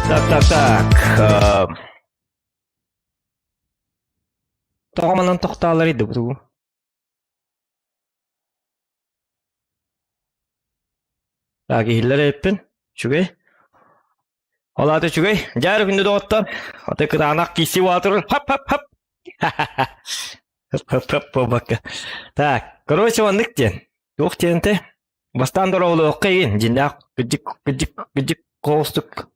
Так, так, так. Тоҕо манан тохтоолор идыбытуу? Так, иһиллэр эппин. Үчүгэй. Ол аата үчүгэй. Дьэ, күндү доҕоттор. Аты кытаанах киси уатыр. Хап-хап-хап. Хап-хап буолбакка. Так, короче, маннык диэн. Туох диэн тэ? Бастаан дороолуохха иин. Дьиннээх кыдьык, кыдьык, кыдьык хоостук.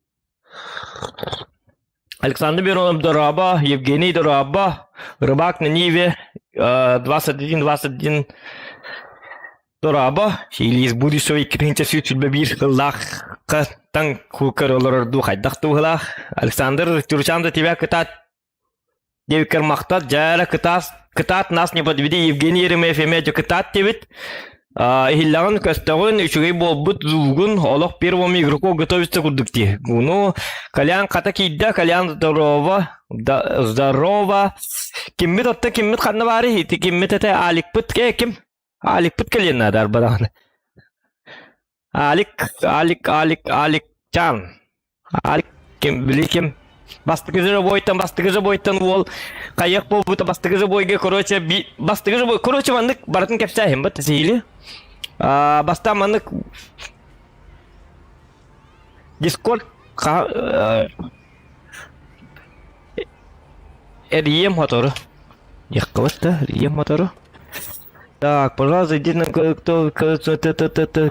Александр Миронов дорообо, Евгений дорообо, Рыбак на Ниве, 21-21 дорообо, или из будущего 2 сүүс сыллаахха таҥ куукар олорордуу хайдах туһалаах. Александр Турчан да тебя кытаат диэбиккэр махтал, дьээра кытаас, кытаат нас не подведи Евгений Еремеев эмиэ дьэ кытаат диэбит. Иһиллэҕин, көстөҕүн, үчүгэй буолбут зуугун, олох первому игроку готовиться курдук дии. Ну, Колян хата киирдэ, Колян здорово, да, здорово. Киммит отто киммит ханна баарый? Ити киммит этэ Аликпыт э, ким? Аликпыт кэлиэн наада арбадаҕына. Алик, Алик, Алик, Алик Чан. Алик ким, били ким? Бастакы же бойтан, бастакы же бойтан уол хайыах буолбута бастакы же бойга, короче, би, бастакы же бой, короче, маннык барытын кэпсээһин бат сиили. А, бастаан маннык Дискорд Эрийиэм мотору. Диэххэ да, эрийиэм мотору. Так, пожалуйста, иди на кто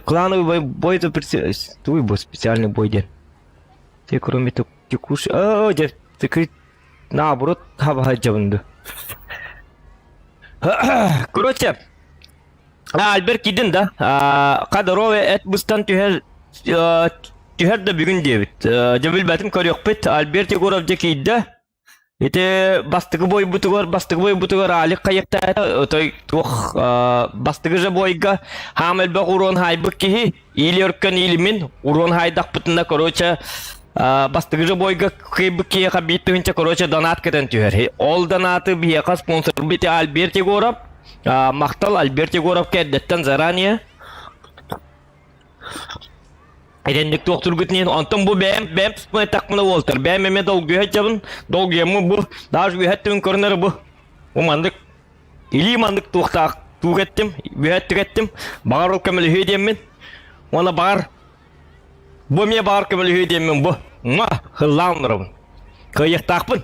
клановый бой Туй бу специальный бой диэн. Те кроме текущий... О, дьэ, ты наоборот хабахайдьабын ду. Короче, Альберт киирдин да. Кадрове эт быстан түһэр түһэр да бүгүн диэбит. Дьэ билбэтим көрүөхпүт. Альберт Егоров дьэ киирдэ. Ити бастакы бойбутугар, бастакы бойбутугар Алик хайыктаата, отой туох бастакы же бойга хаам элбэх урон хайбыт киһи, или өркөн или мин урон хайдахпытына, короче, бастакы же бойга кыйбыт киһиэхэ биир тыһыынча, короче, донат кэтэн түһэр. Ол донаты биһиэхэ спонсор бити Альберт Егоров, махтал Альберт Егоровка эрдэттэн заранее. Итинник туох тургутунен, онтон бу бэйэм бэйэм туспун эттэхпинэ уолтар, бэйэм эмиэ долгуйа сылдьабын, долгуйаммын бу, даже үөһэттибин көрүнэр бу. Бу маннык илии маннык туохтаах туук эттим, үөһэттик эттим, баҕар ол көмөлөһүө диэммин, уонна баҕар бу эмиэ баҕар көмөлөһүө диэммин бу, ма, хыллаан олоробун. Кыайыахтаахпын.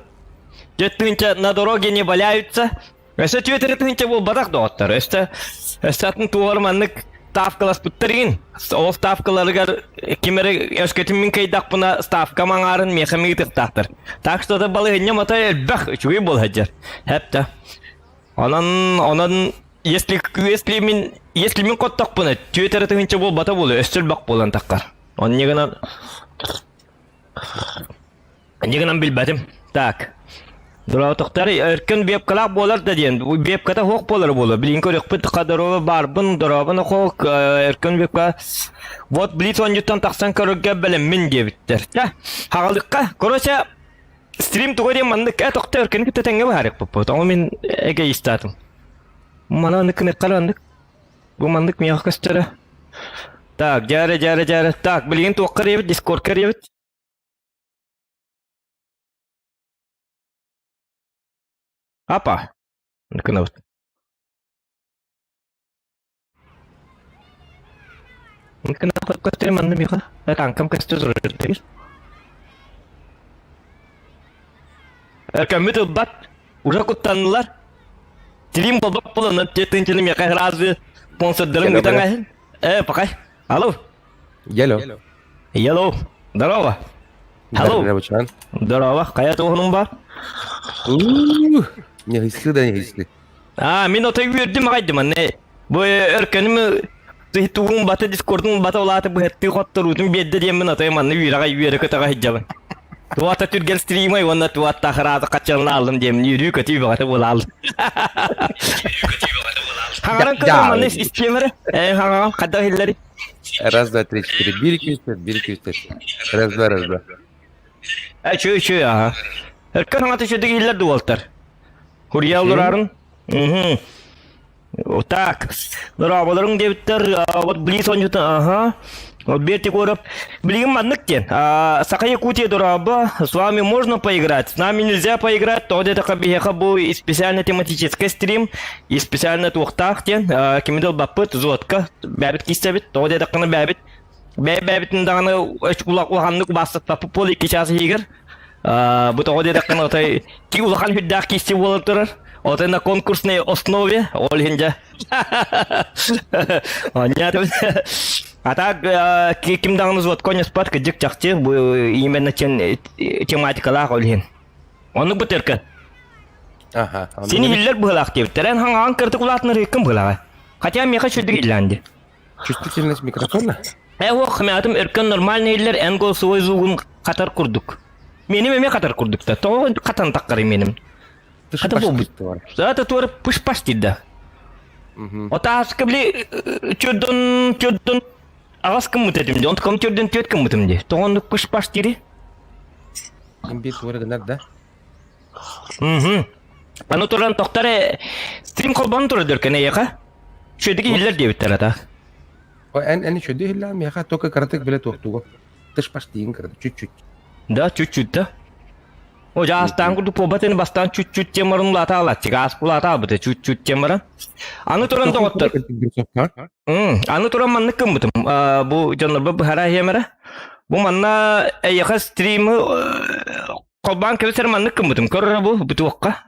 Дьэ тыынча на дороге не валяются, Өссө түөтэрэ тыһыынча буолбатах доҕоттор. Өссө өссө атын туоҕар маннык ставкаласпыттар игин. Ол ставкаларыгар ким эрэ өскөтүн мин кыайдахпына ставкам аҥаарын миэхэ ыытыахтаахтар. Так что это балаһынньа мата элбэх үчүгэй буола сылдьар. Хэп Онон онон если если мин если мин коттохпуна түөтэрэ тыһыынча буолбата буолуо өссө элбэх буолан таххар. Онньа гынан Инньэ гынан билбэтим. Так. Дороотохтор өркөн бебкалаах буолар да диэн. Бебката суох буолар буолуо. Билин көрүөхпүт дороо баарбын, дорообун охоок өркөн бебка. Вот блиц оонньуттан тахсан көрөргө бэлэммин диэбиттэр. Чэ, хаҕалыкка. Короче, стрим туга диэн маннык э тохто өркөнү кытта тэҥҥэ быһаарыахпыт. Оҥо мин эгоистаатым. Мана аннык кыныккар аннык. Бу маннык миэхэ көстөрө. Так, дьээрэ, дьээрэ, дьээрэ. Так, билигин туохха эрийэбит, дискордка эрийэбит. Апа, гынабыт. Көстөр манна миха. Танкам көстөр турар. Көммүт ылбат. Уже куттаннылар. Тилим болбап болоннан тетинчини миха разы спонсордарын ыытан Э, пока. Алло. Ело. Hello. Здорово. Hello. Здорово. Здорово. Хайа туһунуҥ бар? Не да не А, мин отой үөрдүм аҕайдым анне. Бу өркөнүм тугун бата дискордун бата улааты быһаттыы хотторуутун биэрдэ диэммин отой манна үөрэҕэ үөрэ көтөҕө сылдьабын. Туата түргэн стримай уонна туатта хараата хаччалына аллым диэмин үөрүү көтүү бөҕөтө буолааллым. Хаҥаран көрөр манна истиэмэрэ. Э, хаҥаҕам хайдах иһиллэри? Раз, два, три, четыре. Бир, екі, үс, төрт, бир, екі, үс, төрт. Раз, два, раз, два. Э, чү, чү, аха. Өркөн хаҥата үчүдүк иһиллэр дуолтар. Хурья олорарын. Угу. Так, дорооболоруҥ диэбиттэр, вот близ онньута, аха. Альберт Егоров, билигин маннык диэн. Саха Якутия дорообо, с вами можно поиграть, с нами нельзя поиграть, тоҕо диэтэххэ биһиэхэ бу специально тематический стрим, и специально туохтаах диэн, кими да ылбаппыт, зотка, бэбит киистэбит, тоҕо диэтэххинэ бэбит, бэйбэбитин даҕаны улаханнык убаастаппаппыт буол икки чаас иһигэр. Бу тоҕо диэтэххинэ отой ки улахан үрдээх киисти буолан турар. Отой на конкурсной основе, ол иһин дьэ А так ким даҕаны взводка онньоспот кырдьык чахчы бу именно тематикалаах ол иһин. Оннук бытырка. Аха. Сини иһиллэр быһылаах диэбиттэр. Эн хаҥаҕын кырдык улаатынар ыккын быһылааҕа. Хотя миэхэ сүрдүк иллээнди. Чувствительность микрофона? Э ох, мятым өркөн нормально иһиллэр, эн голосовой звугун хатар курдук. Меним эмиэ хатар курдук да. Тоҕо хатан таххарый меним? Хата буолбут. Это туора пыш-паш диир Отааска били төрдөн төрдөн аҕас гыммыт этим дии. Онтукам төрдөн түөрт гыммытым дии. Тоҕо пыш-паш диири? Биир туора гынар да? Мгм. Аны туран тохтор стрим холбоон турар дөркөн эйиэхэ. Үчүгэйдик иһиллэр диэбиттэр ата. Эн эн үчүгэйдик иһиллэр миэхэ только кыратык билэ туохтугу. Тыш-паш диин кыраты чуть-чуть. Да, чуть-чуть да. О, жаастаан курдук буолбат бастаан чуть-чуть темарын улаата алааччы, гаас улаата албыта чуть-чуть темарын. Аны туран доҕоттор. Аны туран маннык гыммытым. Бу дьоннорбо быһара иһэмэрэ. Бу манна эйиэхэ стримы холбоон кэбисэр маннык гыммытым. Көрөрө бу бутуохха.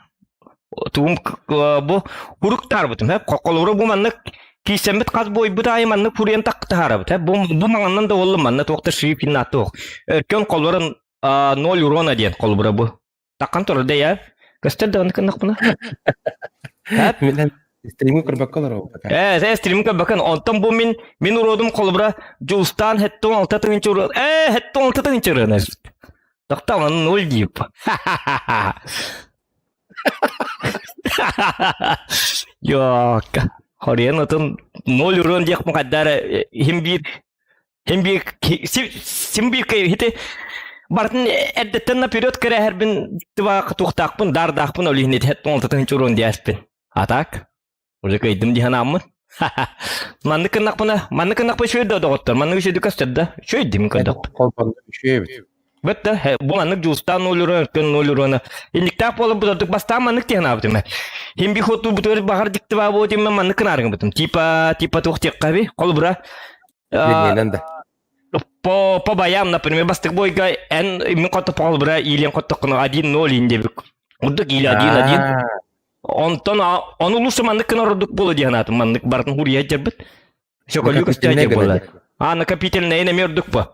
Тугум бу урук таарбытым. Холобура бу маннык киисэммит хас буойбут аайы маннык фуриен тахтаарабыт. Бу бу маҥаннан да буоллум манна туох да шрифтин туох. Өркөн холборон ноль урона диэн холобура бу. Таккан турар да я. Көстөр да оннук Мен стримы көрбөккө олоробут. Э, сен стримы көрбөккөн. Онтон бу мин мин уродум холобура Жулстан хеттон алта тыгынчы урод. Э, хеттон алта тыгынчы урод. Тоқтау, аны ноль дип. Yok. Хорыйан отун ноль урон диэх мукаддара хим биир хим биир сим биир хити бартын эрдэттэн наперед кэрэһэрбин тыба туохтаахпын даардаахпын ол иһин ити оҥтотун чурун диэспин. А так уже кыйдым дии санааммын. Маннык гыннахпына, маннык гыннахпына үчүгэй да доҕоттор, маннык үчүгэйдик көстөр да, үчүгэй дим көрдөк. Холбон үчүгэй эбит. Бытта, бу маннык дьуустаан ноль урон, өркөн ноль урона. Инниктаах буолан бутардык бастаан маннык тиһэн аабытым. Хим би хоту бутур баҕар диктива буотим маннык кынаарыҥ бутум. Типа, типа туох тиэккаби, холбура. Билинэн да. По, по баям, например, бастык бойга эн мин хотто холбура илен хоттоккуна 1-0 индебик. Урдук или 1-1. Онтон ону лучше маннык гына ордук буолуо дии санаатым. Маннык барытын хуруйа дьарбыт. Сөкөлүү көстөөчү буолар. А накопительный эмиэ ордук бу.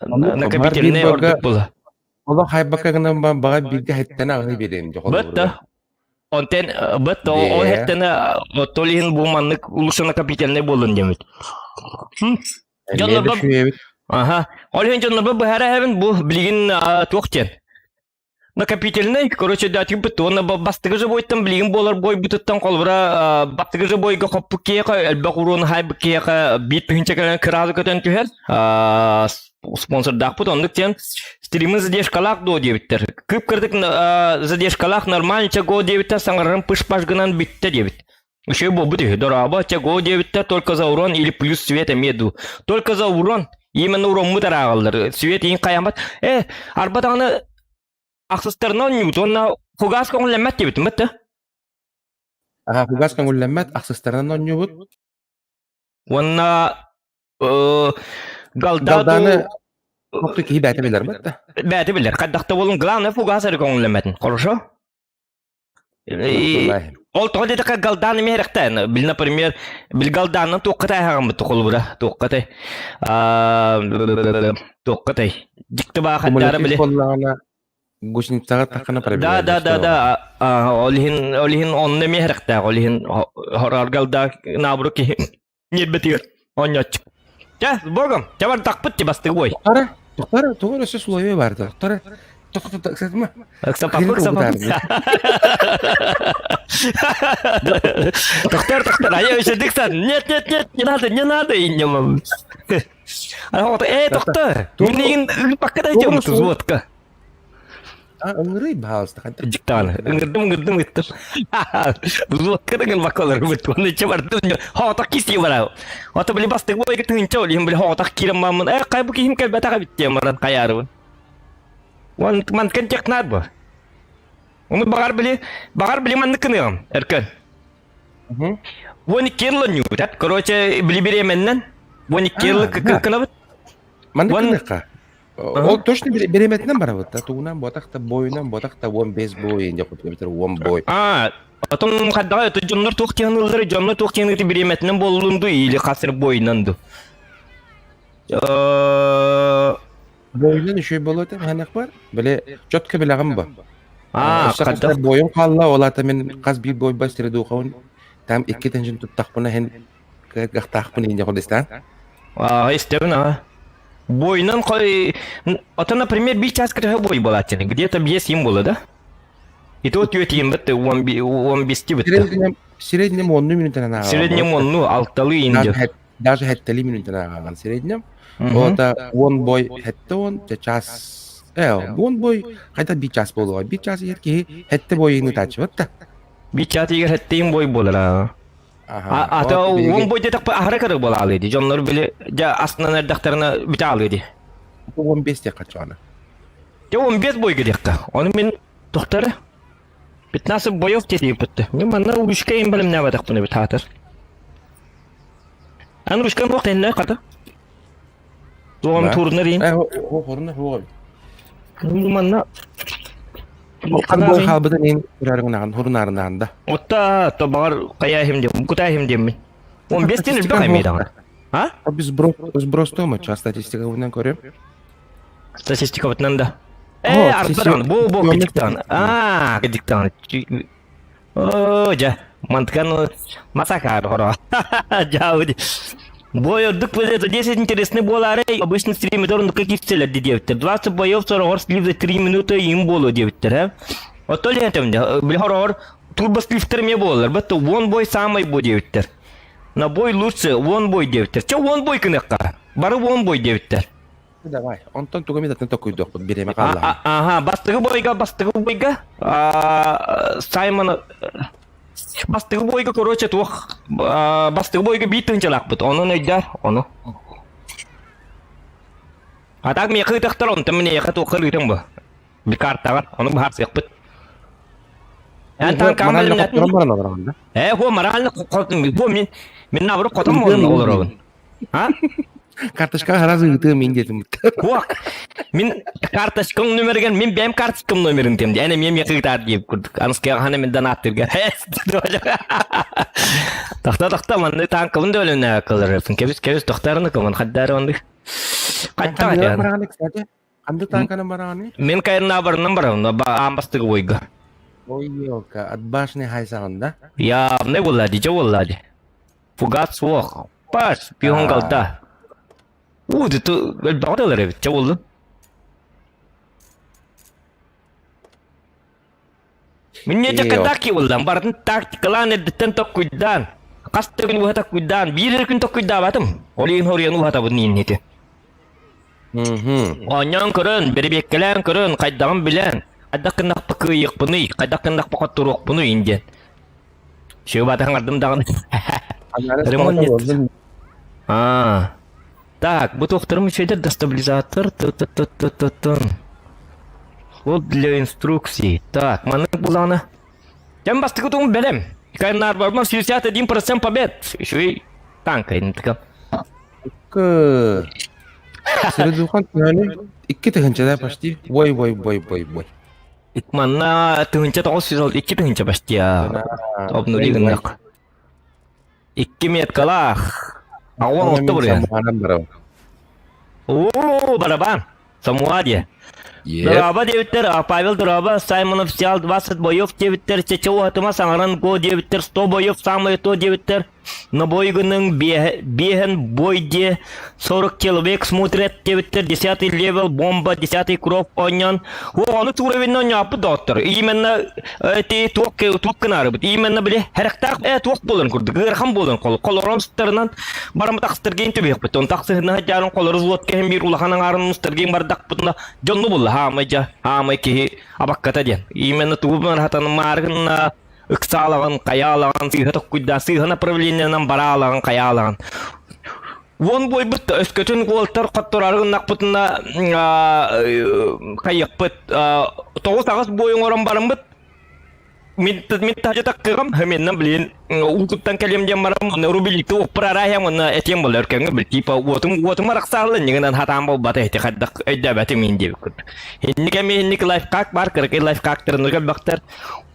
Накопительный ордук була. Олох хайбакка гынан баҕа бииргэ хэттэн аҕыһы биэриэм дьэ Бытта. Онтен бытта ол хэттэн ол иһин бу маннык лучше накопительный буолун диэмит. Дьоннорбо Аха. Ол иһин дьоннорбо быһара эбин бу билигин туох диэн. Накопительный, короче, да, типа, уонна бастакы же бойттан билигин буолар бойбутуттан холобура бастакы же бойга хоппут киһиэхэ элбэх уруон хайбыт киһиэхэ биир тыһыынча кэлэн кыраазы көтөн түһэр спонсордаахпыт оннук диэн стримы задержкалаах дуо диэбиттэр кып-кырдык задержкалаах нормально чего диэбиттэр саҥарарын пыш-паш гынан бүттэ диэбит Үчүгэй буолбут үһү. Дорообо, чего диэбиттэр только за урон или плюс свет эмиэ дуу. Только за урон. Именно уроммут арааҕаллар. Свет иин хайаммат. Э, арба даҕаны ахсыстарына оонньуубут уонна фугас көҥүллэммэт диэбитим бытта. Аха, фугас көҥүллэммэт, ахсыстарынан оонньуубут. Уонна голда Голданы Хоппу киһи бэйэтэ билэр бытта. Бэйэтэ билэр. Хайдах да буолун, главное фугас эрэ көҥүллэммэтин. Хорошо? Ол тоҕо диэтэххэ галдаан эмиэ эрэхтээн. Бил, например, бил галдааннан туохха тайаҕаммыт холобура туохха туохха тай дьикти баа хаддаара били гусеницаҕа таххана Да, да, да, да. Ол иһин, ол иһин онно эмиэ эрэхтээх. Ол иһин хороор галда наабыру киһи ньирбитигэр оонньооччу. Чэ, с Богом, чэ бардахпыт ти бастыгы бой. Тоқтара, тоқтара, тоҕо өссө сулайы барды. Тоқтара, тоқтара, ыксатма. Ыксапаппы, ыксапаппы. Тоқтар, тоқтар, а я еще диксан. Нет, нет, нет, не надо, не надо, и не могу. Э, тоқтар, мен деген пока дойдем, водка. А, ыҥырый, баһаалыста, хайдах Дьиктааны. Ыҥырдым, ыҥырдым, ыттым. Луокка да гынбакка олорбут. Уонна иччэ бардым. Хоотох кисии бараа. Ото били бастык бойга тыһынча ол иһин били хоотох киирэн мааммын. Э, хай бу киһим кэлбэтэх эбит диэн баран хайаарыбын. Уон манткан технар бу. Ону баҕар били, баҕар били маннык кыныаҕым, Эркөн. 12 ылланньуут. Короче, били бириэмэннэн 12 ылы кынабыт. Маннык кыныахха. Ол точно бириэмэтинэн барабыт да, тугунан буотах да, бойунан буотах да, 15 бой, инде куту 10 бой. А, потом хайдаҕа это дьоннор туох диэн ыллар, дьоннор туох диэн ыты бириэмэтинэн буоллун ду или хасыр бойунан ду. Бойунан үчүгэй буолуо этэ, мэһэнэх бар. Били четко билэҕим бу. А, Өссө хас бойум хаалла, ол аата мин хас биир бойба средухабын там икки тенжин туттахпына иһин кыахтаахпын иһин дьоҕурдистаан. А, истэбин, а. Бойынан кой... Это, например, бир час кытыһы бой буолааччыны. Где-то биэс им буола, да? И то түөт им битте, он бести битте. Среднем онну мүнүтэнэн ааҕан. Среднем онну, алталы инде. Даже хэттели мүнүтэнэн ааҕан среднем. Ота он бой хэтте он, час э, он бой хайда би час буолуо. Би час иһэр киһи хэтте бойыны тачыбат да. Би час игер хэттейин бой буолара. Аха. Ата он бой дедек ахара кырык буола ди. Дьоннор били дьэ астынан эрдэхтэринэ бүтэ аалыы ди. 15 диэххэ чоона. Дьэ 15 бойга диэххэ. Ону мин тохтары 15 боев тиийбитте. Мин манна ручка им бэлэмнээбэтэхпин эбит хаатыр. Ан ручкам туох тэннэ хата. Туом турнар ин. Э, хорна хуой. Манна Бой хаалбытын ин урарыгынахан хурунаарынаан да. Отта то багар каяхим дем, кутахим деммин. 15 тен элбэх эмиэ даҕаны. А? Біз сброс тома статистика көрөм. Статистикабытынан да. Э, арбадан, бу бу кедиктан. А, кедиктан. О, жа, манткан масакар хоро. Жа, Бой ордук это 10 интересный буолаары обычно стример оннукка киирсэлэр диэбиттэр. 20 боев сороҕор слив за 3 минуты им буолуо диэбиттэр, э? Оттон лентемде, били хороҕор турбо сливтер эмиэ буолалар. Бэтте one бой самый бу диэбиттэр. На бой лучше one бой диэбиттэр. Чэ one бой кыныахха. Бары one бой диэбиттэр. Давай. Онтон тугу эмит атын токуйдуохпут бириэмэ хааллаҕа. Аха, бастыгы бойга, бастыгы бойга. Саймон бастыгы бойга, короче, туох бастыгы бойга биир тыһыынчалаахпыт. Онон өйдөр, ону. А так миэхэ ыытахтар, онтон мин эйиэхэ туохха ыытыҥ бу? Бикартаҕар, ону быһаарсыахпыт. Эн таан камерын Э, хуо морально бу мин мин наоборот хотом олоробун. А? Карточка сразу ыытыам мин диэтим. Хуох. Мин карточкам номерген, мин бэйэм карточкам номерин тем. Эн эмиэ миэхэ ыытаар диэбит курдук. Аныскыга хана мин донаттырга. Тахта тахта манны танкабын да өлөнө кылырыпын. Кебис кебис тохтарны кымын хаддары онды. Кайтта кстати. Ханды танканан бараҕаный? Мин кайрына барынан барабын, аан бастыгы бойга. Ой, елка, от башни хайсаҕын да? Явный буолла дии, дьэ буолла дии. Фугас суох. Паш, пион галда. Уу, ты элбэҕи да ылар эбит, чэ буоллун. Мин не тактики буллам, бардын тактикалаан эрдиттэн токкуйдаан. Хас да күн уһа токкуйдаан, биир эрэ күн токкуйдаабатым. Ол иһин хоруйан уһатабын ииннити. Оонньоон көрөн, бэрэбиэккэлээн көрөн, хайдаҕын билэн, хайдах гыннахпа кыайыахпыный, хайдах гыннахпа хотторуохпунуй диэн. Шыбатаһын ардым даҕаны. Ремонт нет. А, так, бу туохтарым үчүгэйдэр дестабилизатор т-т-т-т-т Вот для инструкций. Так, маннык булаана. Кем бастакы тугум бэлэм. Кайнар барман 61% побед. Үчүгэй танка интика. К. Средухан түһәни икки тыһынча почти. Ой, ой, ой, ой, ой. Манна 1902 тыһынча почти. Обнули гыннах. Икки меткалаах. Ауан отто буруйан. Оо, барабан. Самуа диye. Дороба диэбиттэр, Павел Дороба, Саймонов взял 20 боев диэбиттэр, Чечеу атыма саҥаран го диэбиттэр, 100 боев самое то диэбиттэр, на бойгының биэһэн бой диэ 40 человек смотрят диэбиттэр, 10 левел бомба, 10 кровь онньон. О, ону туурабинна онньооппут доҕоттор. Именно ти туох туох гынаарыбыт. Именно били хэрахтаах э туох буолан курдук, ыарахан буолан кол. Колорон сыттарынан барамы тахсытыргин түбүөхпүт. Он тахсыһына дьаарын колору вот кэһин биир улахан аҥаарын мустаргин бардахпытына дьонну булла. Хаамай дьа, хаамай киһи абакката диэн. Именно тугу хатанымааргынна ыксаалаҕын, хайаалаҕын, сыыһа токкуйдаа, сыыһа направлениенан бараалаҕын, хайаалаҕын. Уон буойбут өскөтүн уолтар хотторору гыннахпытына хайыахпыт 9-8 буой оҥорон бараммыт мин мин таһдьа таккыгам хэмиэннэн блин уукуттан кэлиэм диэн баран рубиликты уоппар арааһыам уонна этиэм буолар өркөҥҥө бил типа уотум уотум арахсаалла иннигинэн хатаан буолбата ити хайдах өйдөөбөтүм мин диэбит курдук инник эми инник лайфхак бар кыракый лайфхактарын көрбөхтөр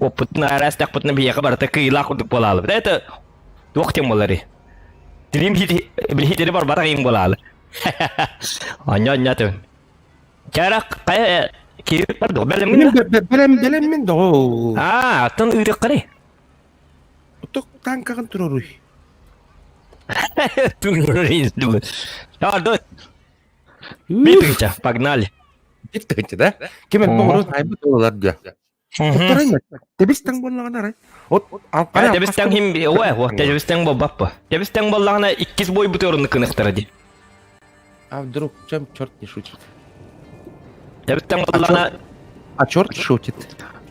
уоппутун араастахпытына биһиэхэ барыта кыылаах курдук буолаалыбыт это туох диэн буоларый Тилим билиһитери барбатах им буолаалы. Онньо онньо тым. Чарак кая кирип бар до бэлэммин да? Бэлэм бэлэммин доҕоо. Аа, аттан ыытыаххарый. Тук танкаҕын туруруй. Туруруй. А, да. Битыгча, погнали. Битыгча, да? Ким элбэх оҕурун айбыт олар да. Тэбис-тэҥ буоллаҕына арай. От Тэбис-тэҥ хим ой, тэбис-тэҥ буолбаппа. Тэбис-тэҥ буоллаҕына иккис бойбут орунну кыныхтара дии. А вдруг чем черт не шутит? Тэбис-тэҥ буоллаҕына А черт шутит.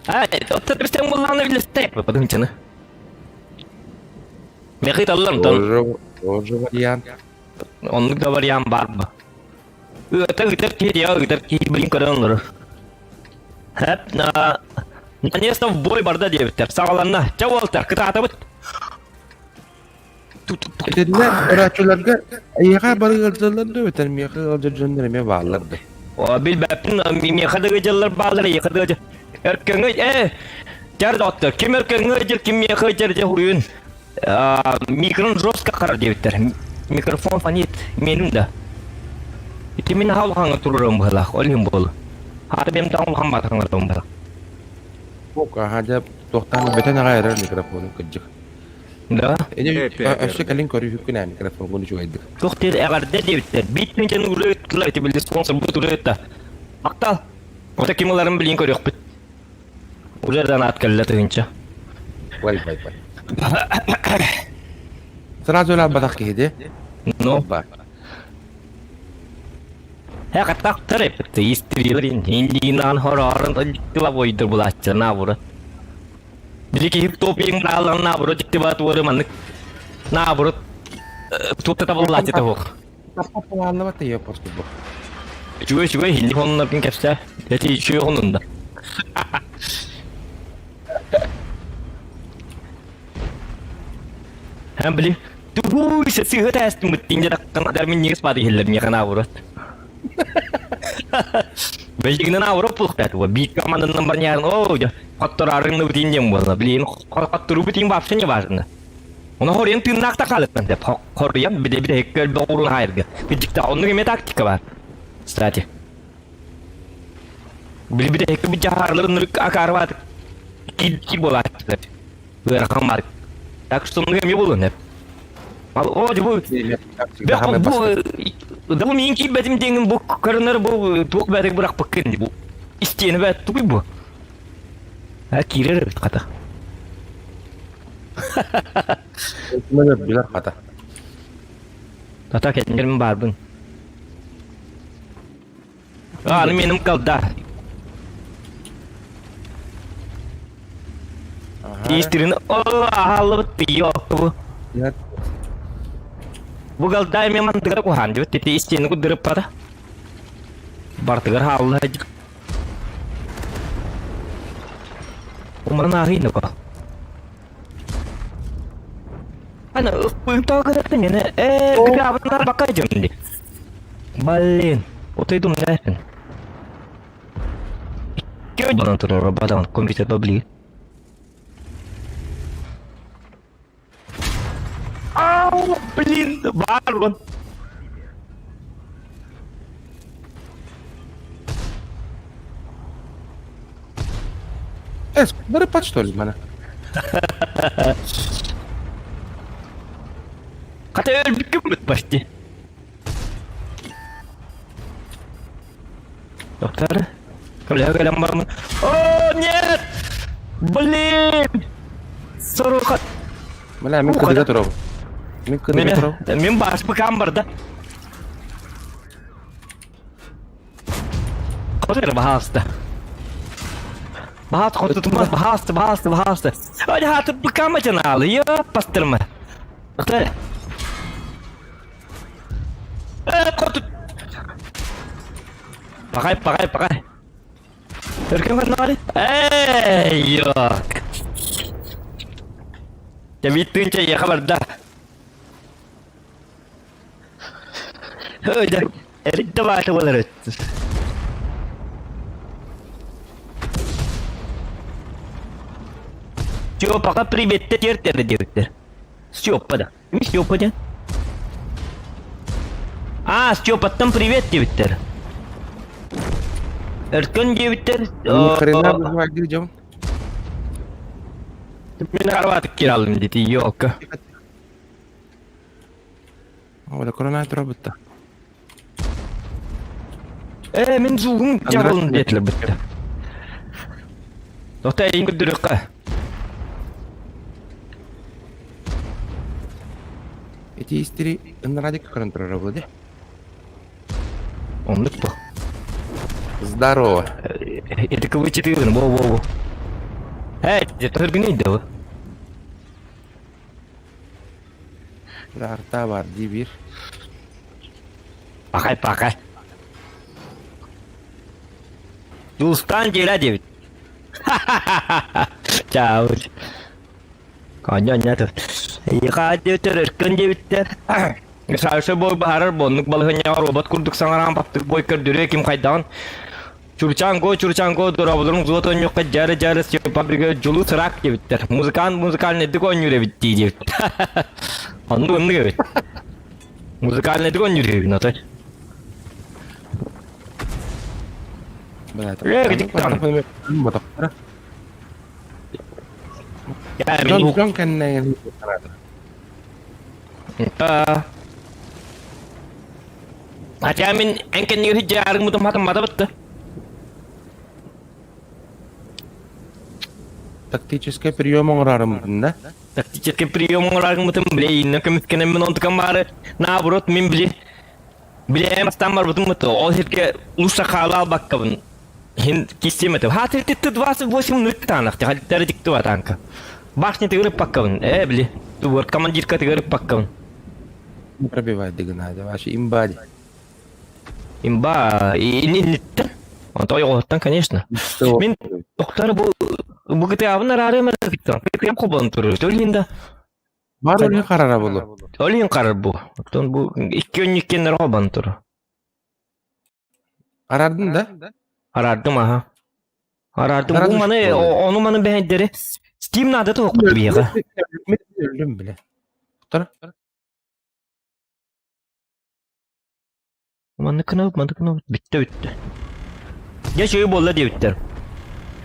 А, тэбис-тэҥ буоллаҕына билестэй. Подумайте, Мехит аллам тон. Тоже, тоже вариант. Оннук да вариант бар ба. Ыытар ыытар киһи ыытар киһи блин көрөн олорор. Хэп, наконец-то в бой барда диэбиттэр. Саҕаланна. Чэ, уолтар, кытаатабыт. Итиннэ көрөөччүлэргэ эйиэхэ бары ыалдьаллар да эбэтэр миэхэ ыалдьар дьоннор эмиэ бааллар да. О, билбэппин, миэхэ да ыалдьаллар бааллар, эйиэхэ да ыалдьар. Өркөҥҥө, э, чар доҕоттор, ким өркөҥҥө ыалдьар, ким миэхэ ыалдьар дьэ хуруйун. Микрон жестко харар диэбиттэр. Микрофон фонит, меним да. Ити мин аха улахаҥҥа турарым быһылаах, ол иһин буолу. Хаата бэйэм таҕа улахан баатаҥҥа быһылаах. Ок, аха дьэ туохтаан бэтэн аҕай эрэр микрофону кырдьык. Да? Эне өссө кэлин көрүүһүккүн ээ микрофоҥҥун үчүгэйдик. Туох диир эҕэрдэ диэбиттэр. Биир күнтэн уруу ыттылар ити били спонсор бу туру ытта. Махтал. Ото ким ыларын билин көрүөхпүт. Уже донат кэллэ тыһыынча. Бай бай бай. Сразу өлө киһи де. Ну. Ба. Һэ каттахтар эппит истрилерин индиинан хорорун дьиктива бойдур булааччы наабура. Били киһи топиң наалан наабура дьиктива туоры маннык наабура туопта табыллааччы табуох. Таппалааллабат ее просто бу. Үчүгэй үчүгэй хинди хонноргун кэпсээ. Эти үчүгэй хонунда. Һәм били тугуй сыһы тәстим бит инде таккан мин нигез бады хиллер михан аврот. Бэлигинен авроп булуктат бу. Бит команданан бар нярын о хотторарыңны бит индем була. Блин, хоттору бит вообще не важно. Оны хорен тыыннаах хаалыттан деп хоруйан биде биде көлбө урун хайырга. Бидикте оннук эме тактика бар. Кстати. Били биде хекке бу жахарлар нырык акарбат. Кил кил болат. Ыарахан бар. Так что оннук эме болун деп. Ал о бу бу да бу мин киирбэтим диэҥин бу көрүнэр бу туох бээтик бырахпыккын бу истиэни бэт тугуй бу. А киирэр эбит хата. Мен билэр хата. Тата кэтинэрим баарбын. Аны меним калда. Тиистирин ааллыбыт йоктубу. Бу галда эми мантыгар куһаан дибит тити истиэни куддырыппата. Бартыгар хаалла Умран ааһыйныко. Ана ыппыытаа мені э грабнар бака дьонди. Блин, вот иду нахрен. Кё турар бадан компьютер бабли. Ау, блин, барон. Эс, бары пат что ли мана? Хата өлбүккүм почти. Доктор, коллега кэлэн бараммын. О, нет! Блин! Соруха. Мына мин кыдыга турабын. Мин кыдыга турабын. Мин бааспыкам барда. Хоту баһаалыста. Баһаалыста хотутума, баһаалыста, баһаалыста, баһаалыста. Ой, хаатыр быкама жанаалы, ёппастырма. Э, хоту. Пахай, пахай, пахай. Өркөн ханнаҕары? Эй, yok. Дьэ, тыынча эйиэхэ барда. Ой, дьэ, эрдэ баата буолар өттүс. Степаға приветте тиэртэрэ диэбиттэр. Степа да. Ми Степа диэн. А, Степаттан привет диэбиттэр. Өркөн диэбиттэр. Ни хрена бывает дьон. Мин арбатык кииралым дити, елка. Оля корона тура бутта. Э, мин зугум дьабылын диэтилэр бутта. Тоқта эйин көрдөрүөххэ. Эти истери ыннарадик көрөн турар була де. Оннук бу. Здорово. Это КВ-4, во-во-во. Эй, это өргүнүй да Арта бар дии биир. Пахай, пахай. Дулстан дела диэбит. Чао. Конья нет. Иха диэбиттэр, өркөн диэбиттэр. Саша бой баһарар боннук балыһынньаҕа робот курдук саҥараан баптык бой көрдөрүө ким хайдаҕын Чурчанго, Чурчанго, дорооболорун золото онньукка дьары дьары фабрика дьулу сырак диэбиттэр. Музыкант музыкальныйдык оонньуур эбит дии диэбит. Оннук оннук эбит. Музыкальныйдык оонньуур эбит отой. Дьон кэннэ Хотя мин эн кэннигэр сылдьаарыҥ мутум мата бытта. Тактический прием оҥорорум да? Тактический прием оҥорорум бile инна көмүскэнэн мин онтукам баары наоборот мин били билэм бастаан барбытым бытта ол сиргэ лучше хаала албаккабын хин кистиэм этим ха 28 минут таанах тихалиттары дикту атанка башня тыгырыппаккабын э били тугар командирка тыгырыппаккабын Пробивать дыгына, вообще имба. Имба инниттен. Онто ойоҕоттон, конечно. Мин доктор бу бу кытаабын араары мэртиктен. Кытыам хобон турur. Төлин да. Бар өлүн харара болу. Өлүн карар бу. Оттон бу икки өннүккеннер хобон тур. Арардын да? Арардым аха. Арардым. Бу маны ону маны бэһэддери Steam надо тоқпут биэҕэ. Өлүм биле. Тор. Маннык кынабыт, маннык кынабыт. Бүттэ бүттэ. Дьэ үчүгэй буолла диэбиттэр.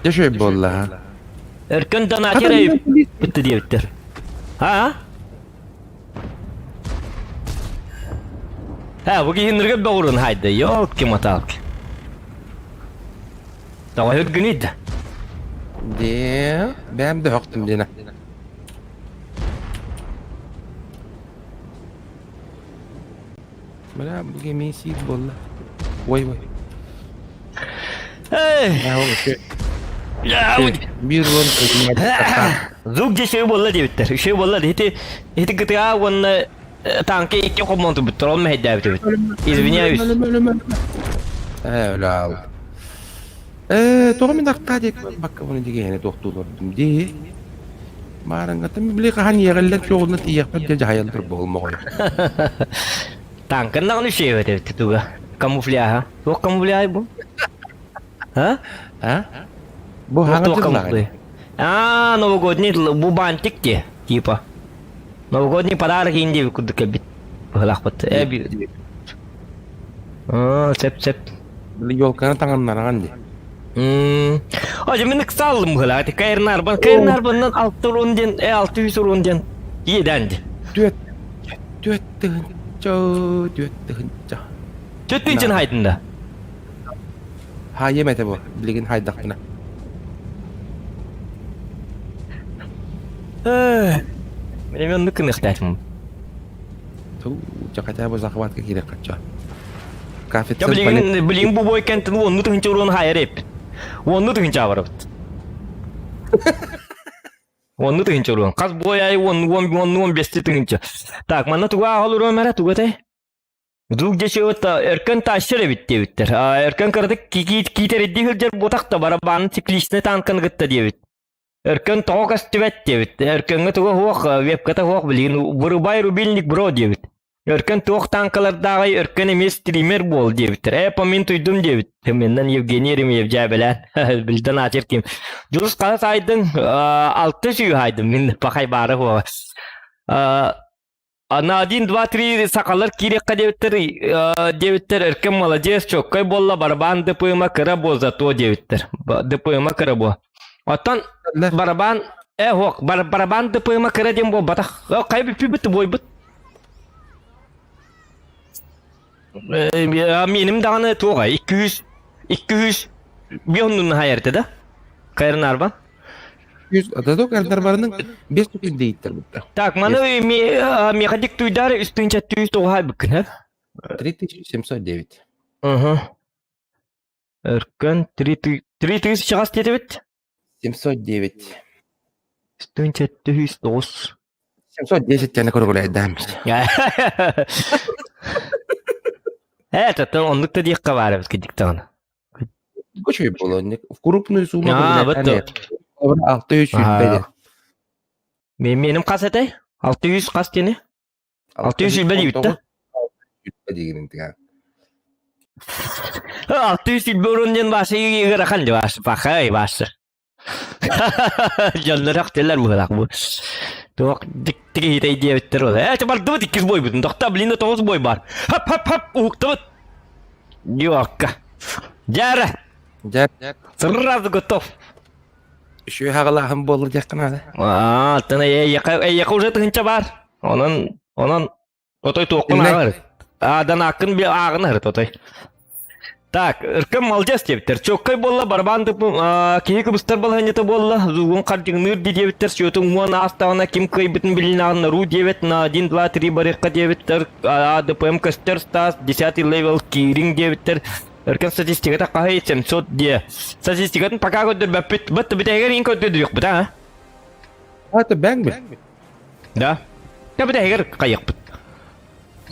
Дьэ үчүгэй буолла ha. Өркөн донатер бүттэ диэбиттэр. Ha? Ha, бу киһи ныргы бөҕүрүн хайда. Ёлки-моталки. Тоҕо үргүнүй да? Де, бэм да хохтум дина. Бля, бу кемей сиир буолла. Ой, ой. Биир уон Звук дьэ үчүгэй буолла диэбиттэр. Үчүгэй буолла ити ити ГТА уонна танка икки хоммон турбуттар, ол мэһэйдээбит эбит. Извиняюсь. Ээ, өлө Ээ, тоҕо мин Аркадий бакка буну дигиһини туохтуулордум дии. Маарыҥҥаттан били хаһан иэҕиллэн суоҕунан тиийиэхпэр дьэ дьаһайаллар буолмоҕой. Танкын даҕаны үчүгэй эбит туга. Камуфляжа. Туох камуфляж бу? А? А? Бу хаҥа дьыллаҕай. А, новогодний бу бантик те, типа. Новогодний подарок инди курдук кэлбит. Быһылаахпыт. Э, Аа, сөп-сөп. Били елканы таҥыннараҕын дии. Оже мин ыксааллым быһылаах. Кайрнарбан, Кайрнарбаннан алты урун диэн, э 600 урун диэн иэдээн дии. Түөт, 4000, 4000. 4000 хайдын да. Хаайым этэ бу, билигин хайдахпына. Мен оннук кыныахтаатым. Туу, хотя бы захватка киирэ хачча. Коэффициент Билигин билигин бу бой кэнтин уонну тыһынча уруон хайар эппит. Уонну тыһынча абарабыт. Уонну тыһынча уруон. Хас бой ай уон уон уон уон бести тыһынча. Так, манна туга аҕал уруон эрэ туга этэй? Дук дьэчэбит өркөн таащар эбит диэбиттэр. Өркөн кыратык киитэридди сылдьар буотах да барабаанын цикличный танканы кытта диэбит. Өркөн тоҕо көстүбэт диэбит. Өркөҥҥө туга суох, вебката суох билигин вырубай рубильник бро диэбит. Өркөн туох танкалардааҕый, Өркөн эмиэ стример буол диэбиттэр. Ээ, помин туйдум диэбит. Меннан Евгений Еремеев дьээбэлээн. Билден аатыр ким. Дьулус хас айдың, алты сүүс айдым. Мин пахай баары хуоҕа. На один, два, три сахалар киириэххэ диэбиттэр, диэбиттэр Өркөн маладьыас, чоккой буолла, барабаан ДПМа кыра буо зато диэбиттэр. ДПМа кыра буо. Оттон барабаан э хуох, барабаан ДПМа кыра диэн буолбатах. Хайа бүппүбүт буойбут. Миним даҕаны туоҕа 200 200 биһоннун хайарты да? Кайрнарба. Жүз атадок эрдарбарының бес түкүн дейттер бутта. Так, маны мехадик туйдар үстүнчэ түйүс тоҕуһай быккын, 3709. Угу. Өркөн 3000 чаҕас диэтибит? 709. Үстүнчэ түйүс тоҕус. 710 тәне көргүлэйдээм. Э, татын оннук та диэххэ баар эбит кидик даҕаны. Көчөй буолуо в крупную сумму Аа, вот 600 диэн. Меним хас этэй? 600 хас диэни? 600 диэбит да? диигин тигэ. 600 урун диэн баасы ыарахан ди баасы пахай баасы. Дьоннор ахтылар быһылаах бу. Туох дьиктиги итэй диэбиттэр ол. Ээ, бардыбыт иккис бойбутун. Тохта, блин, тоҕус бой бар. Хап хап хап уһуктабыт. Дьуокка. Дьара. Дьэ. Сразу готов. Үчүгэй хаҕалааһын буолла диэххэ наада. Аа, тына эйиэхэ эйиэхэ уже тыһынча бар. Онон онон отой туоххун ааҕар. Аадан ааккын би ааҕын аһырыт отой. Так, ыркын малдьас диэбиттэр. Чоккай буолла, барабан киһи кыбыстар балаһынньыта буолла, зугун хардьыҥныыр ди диэбиттэр, сүөтүн уон аастаҕына ким кыайбытын билинэҕин ру диэбит, на один, два, три барыахха диэбиттэр, АДПМ көстөр Стас, десятый левел киириҥ диэбиттэр, Өркөн статистиката хаһый 700 диэ. Статистикатын пока көрдөрбөппүт. Бат бүтэһигэр иин көрдөрдүөхпүт а? Это бэҥ Да. Я бүтэһигэр хайыахпыт.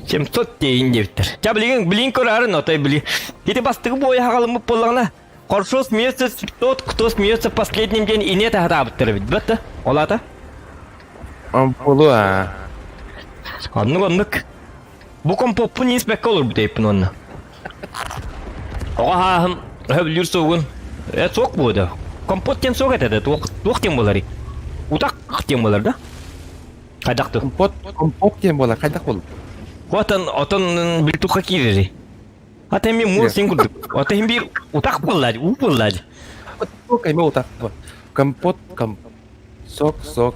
700 диэйин диэбиттэр. Ча билигин билин көрөөрүн отой били. Ити бастакы буойа хаҕалыммыт буоллаҕына, Хорошо смеется тот, кто смеется последним диэн ине таһатаабыттар эбит, бата? Ол аата? Ампулу а. Оннук оннук. Бу компоппун испэккэ олорбут эппин онно. Оҕо хааһым өһөбүлүүр сугун. Э суох буода. Компот диэн суох этэ да туох туох диэн буоларый? Утах диэн буолар да? Хайдах ту? Компот компот диэн буолар хайдах буолар? Отон отон билтуха киирэри. Ата эми муор син курдук. Ата хим биир утах буоллаадь, уу буоллаадь. Кайма утах. Компот комп сок сок.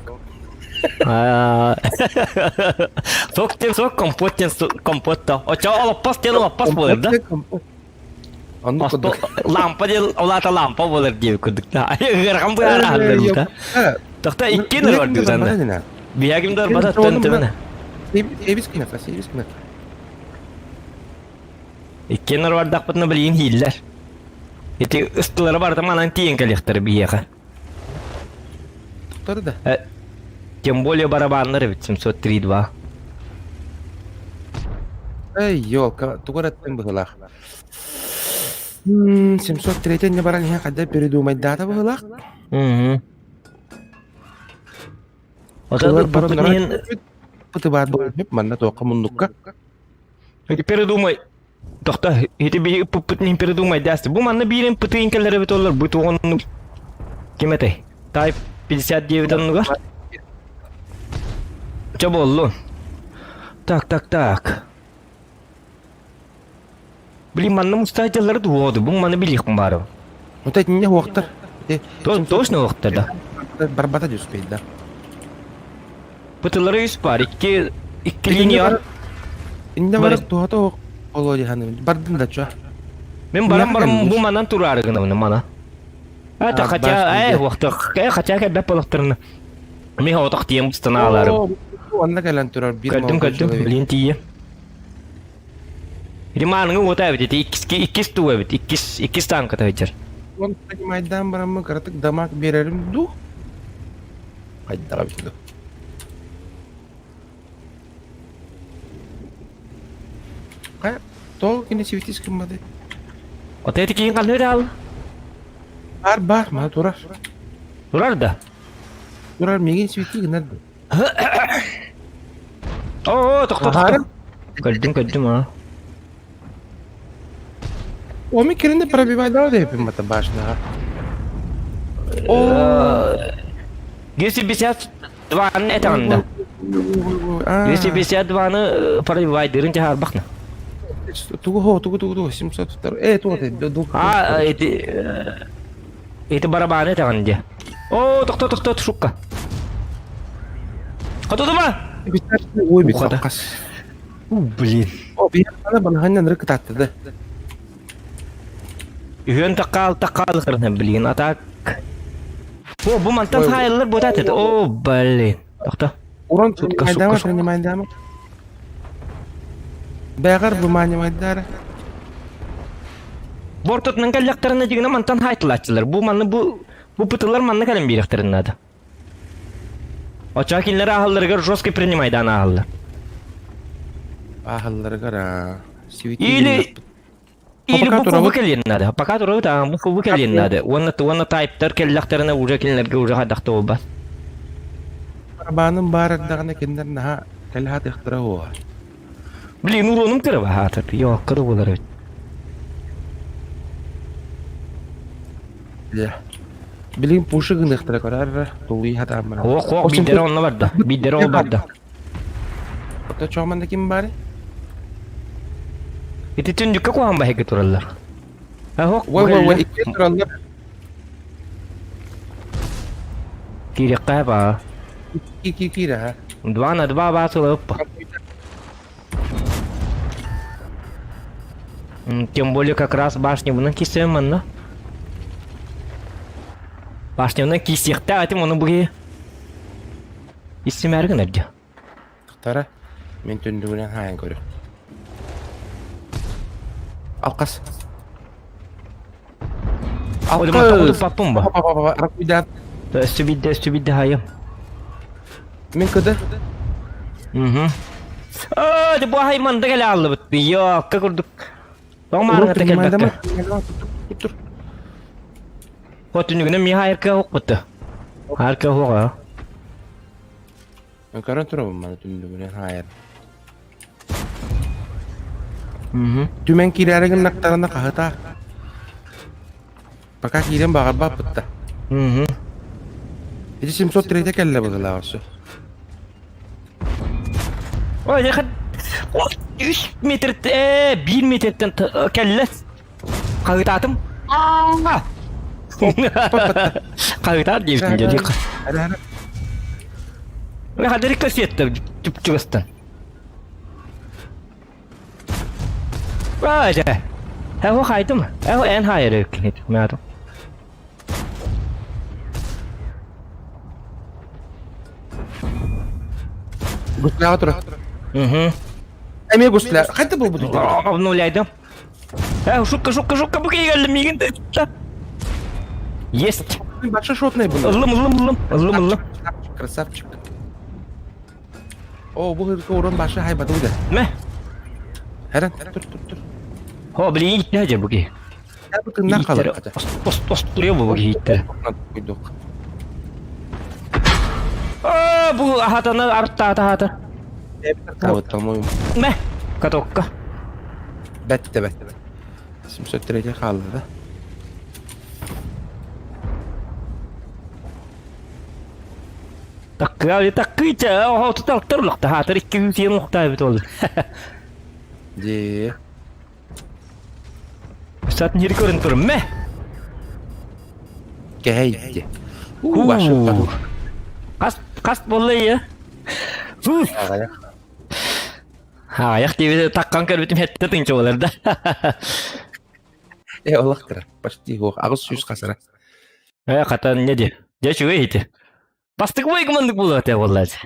Сок диэн сок, компот диэн компот да. Очо олоппос диэн олоппос буолар да? Оннук курдук. Лампа диэн улаата лампа буолар диэбит курдук да. Ыарахан быһаарар да. Тохта иккиэн ырвардыытанна. Биһагим да ырбата төн төбөнө. Эбис кыната, эбис кыната. Иккиэн ырвардахпытына билигин хииллэр. Ити ыстылары барыта манан тиийэн кэлиэхтэрэ биһиэхэ. Туттар да. Тем более барабаннар эбит 703-2. Эй, елка, тугу эрэ быһылаах. 703 не баран иһэн хайда передумайдаата быһылаах. Угу. Тылар баран баар буолбут манна туохха муннукка. Передумай. Тохто, ити биһи ыппыппытын иһин передумайдаасты. Бу манна биирин пытыын кэлэр эбит олор, бу туоҕун ким этэй? Type 59 оннугар? Чэ буоллун. Так, так, так. Блин, манна мустаачалары туоду. Бу маны билиэхпин баарым. Вот это не уохтар. Точно уохтар да. Барбата түспейді да. Бытылары үс бар, икки икки линия. Инде барып туһата оло диханы. Бардын да чё. Мен барам барам бу манан турары гынабын мана. Это хотя, э, уохта, э, хотя кэлбэт болохторуна. Мин отох тием станааларым. Онна кэлэн турар бир Көрдүм, көрдүм, блин тиийэ. Риманыҥы уота эбит ити иккис иккис туу эбит иккис иккис танката сылдьар. Он понимайдаан бараммын кыратык дамаг биэрэрим дуу? Хайдаҕа эбит дуу? Хайа, тоҕо кини сибитис гымматый? Ото ити киһин ханна ыраал? Бар бар, мана турар. Турар да? Турар миигин сибити гынар да. Оо, тохто тохто. Көрдүм, көрдүм а. Оми киринде пробивайдал деп бата башняга. О, 252-ны этаҕында. 252-ны пробивайдырын чаһарбахна. Тугу хо, тугу тугу тугу 702. Э, тугу ты, А, эти эти барабаны этаҕын де. О, тохто тохто шукка. Хотудума! Ой, бит Блин. О, биһиэхэ балаһанньан ыры кытаатта да. Үһүөн такаал такаал кырына блин, а так... О, бу мантан хаайыллар буотаат это. О, блин. Тохто. Урон принимайдама, принимайдама. Бэҕэр буманимайдара. Бортотунан кэллэхтэринэ дьигинэ мантан хаайтылааччылар. Бу манны бу бу пытылар манна кэлэн биэриэхтэрин наада. Оччоҕо кинилэр ааһалларыгар жесткий принимайдаан ааһаллар. Ааһалларыгар аа Или или бу кубу кэлиэн наада. Пока турабыт аа бу кубу кэлиэн наада. Уонна уонна тайптар кэллэхтэринэ уже кинилэргэ уже хайдахта буолбат. Барабаным баар эрдэҕинэ кинилэр наһаа кэлэ сатыахтара уо. Блин, уронум кыра баһаатар. Йоо, кыра буолар эбит. Билигин пуши гыныахтара көрөр тулуй хатааммара. Ох, ох, биирдэрэ онно барда. Биирдэрэ ол барда. Ото чооманда ким баары? Ити түндүккэ куһаҕан баһыйга тураллар. Ох, Ой, ой, ой, икки тураллар. Киириэххэ баа. Ки ки киирэ ха. Два на два баасылыппа. Тем более как раз башнябынан кисем манна. Башнябынан кисиэхтээх этим ону быһыы. Иссимээр гынар дьэ. Тахтара мен түндүгүнэн хаайан көрү. Алкас. Алкас. Паппын ба. Өстү бидде, өстү бидде хайым. Мен кыды. Угу. Аа, бу хайманда кэлэ аллыбыт. Йоокка курдук. Тоҕо маарыҥата кэлбэккэ. Хотүнүгүнэн ми хайырка хокпутта. Хайырка хоға. Мен көрөн турабын маны түндүгүнэн хаайар. Угу. Түмэн киирээри гыннахтарына хаһыта. Пока киирэн баҕарбаппыт да. Угу. Ити 703 кэллэ быһыылаах өссө. Ой, яхад 3 метр, 1 метртен кэллэ. Хаһыытаатым. Хаһыытаат диэбитин дьэ. Хадыры кассетта чугастан. Aa, Эхо хайдым. Эхо эн хайыр өккүнет. Мяту. Гусляға тура. Угу. Эмиэ гусля. Хайда булбут? Обнуляйдым. Э, шутка, шутка, шутка, бу келдим миигин. Есть. Баша шотный был. Ыллым, ыллым, ыллым, ыллым, ыллым. Красавчик. О, бу хырка урон баша хайбаты уйда. Мэ. Хэрэн, тур, тур, тур. Хо, блин, иттэ бу ки. Бу тыннан қалар. Остуруя бу ки иттэ. Куйдук. А, бу ахатаны арттаата хата. Тавыттамой. Мэ, катокка. Бәтте, бәтте. 703 қалды да. Таккы, таккыйча, оһо туталтар улахта хаатар 200 лохта эбит ол. Дии. Сатын жери көрөн турум, мэ. Кэһэйди. Уу, башы. Кас, кас болла я. Фу. Аяқ диэбит таккан көрбүтүм хетте тынчы болар да. Э, олох кыра. Почти хуох. Аҕыс сүүс хасара. Э, хата не ди. Дьэ үчүгэй ити. Бастакы бойгуманнык буолуо этэ буоллаачы.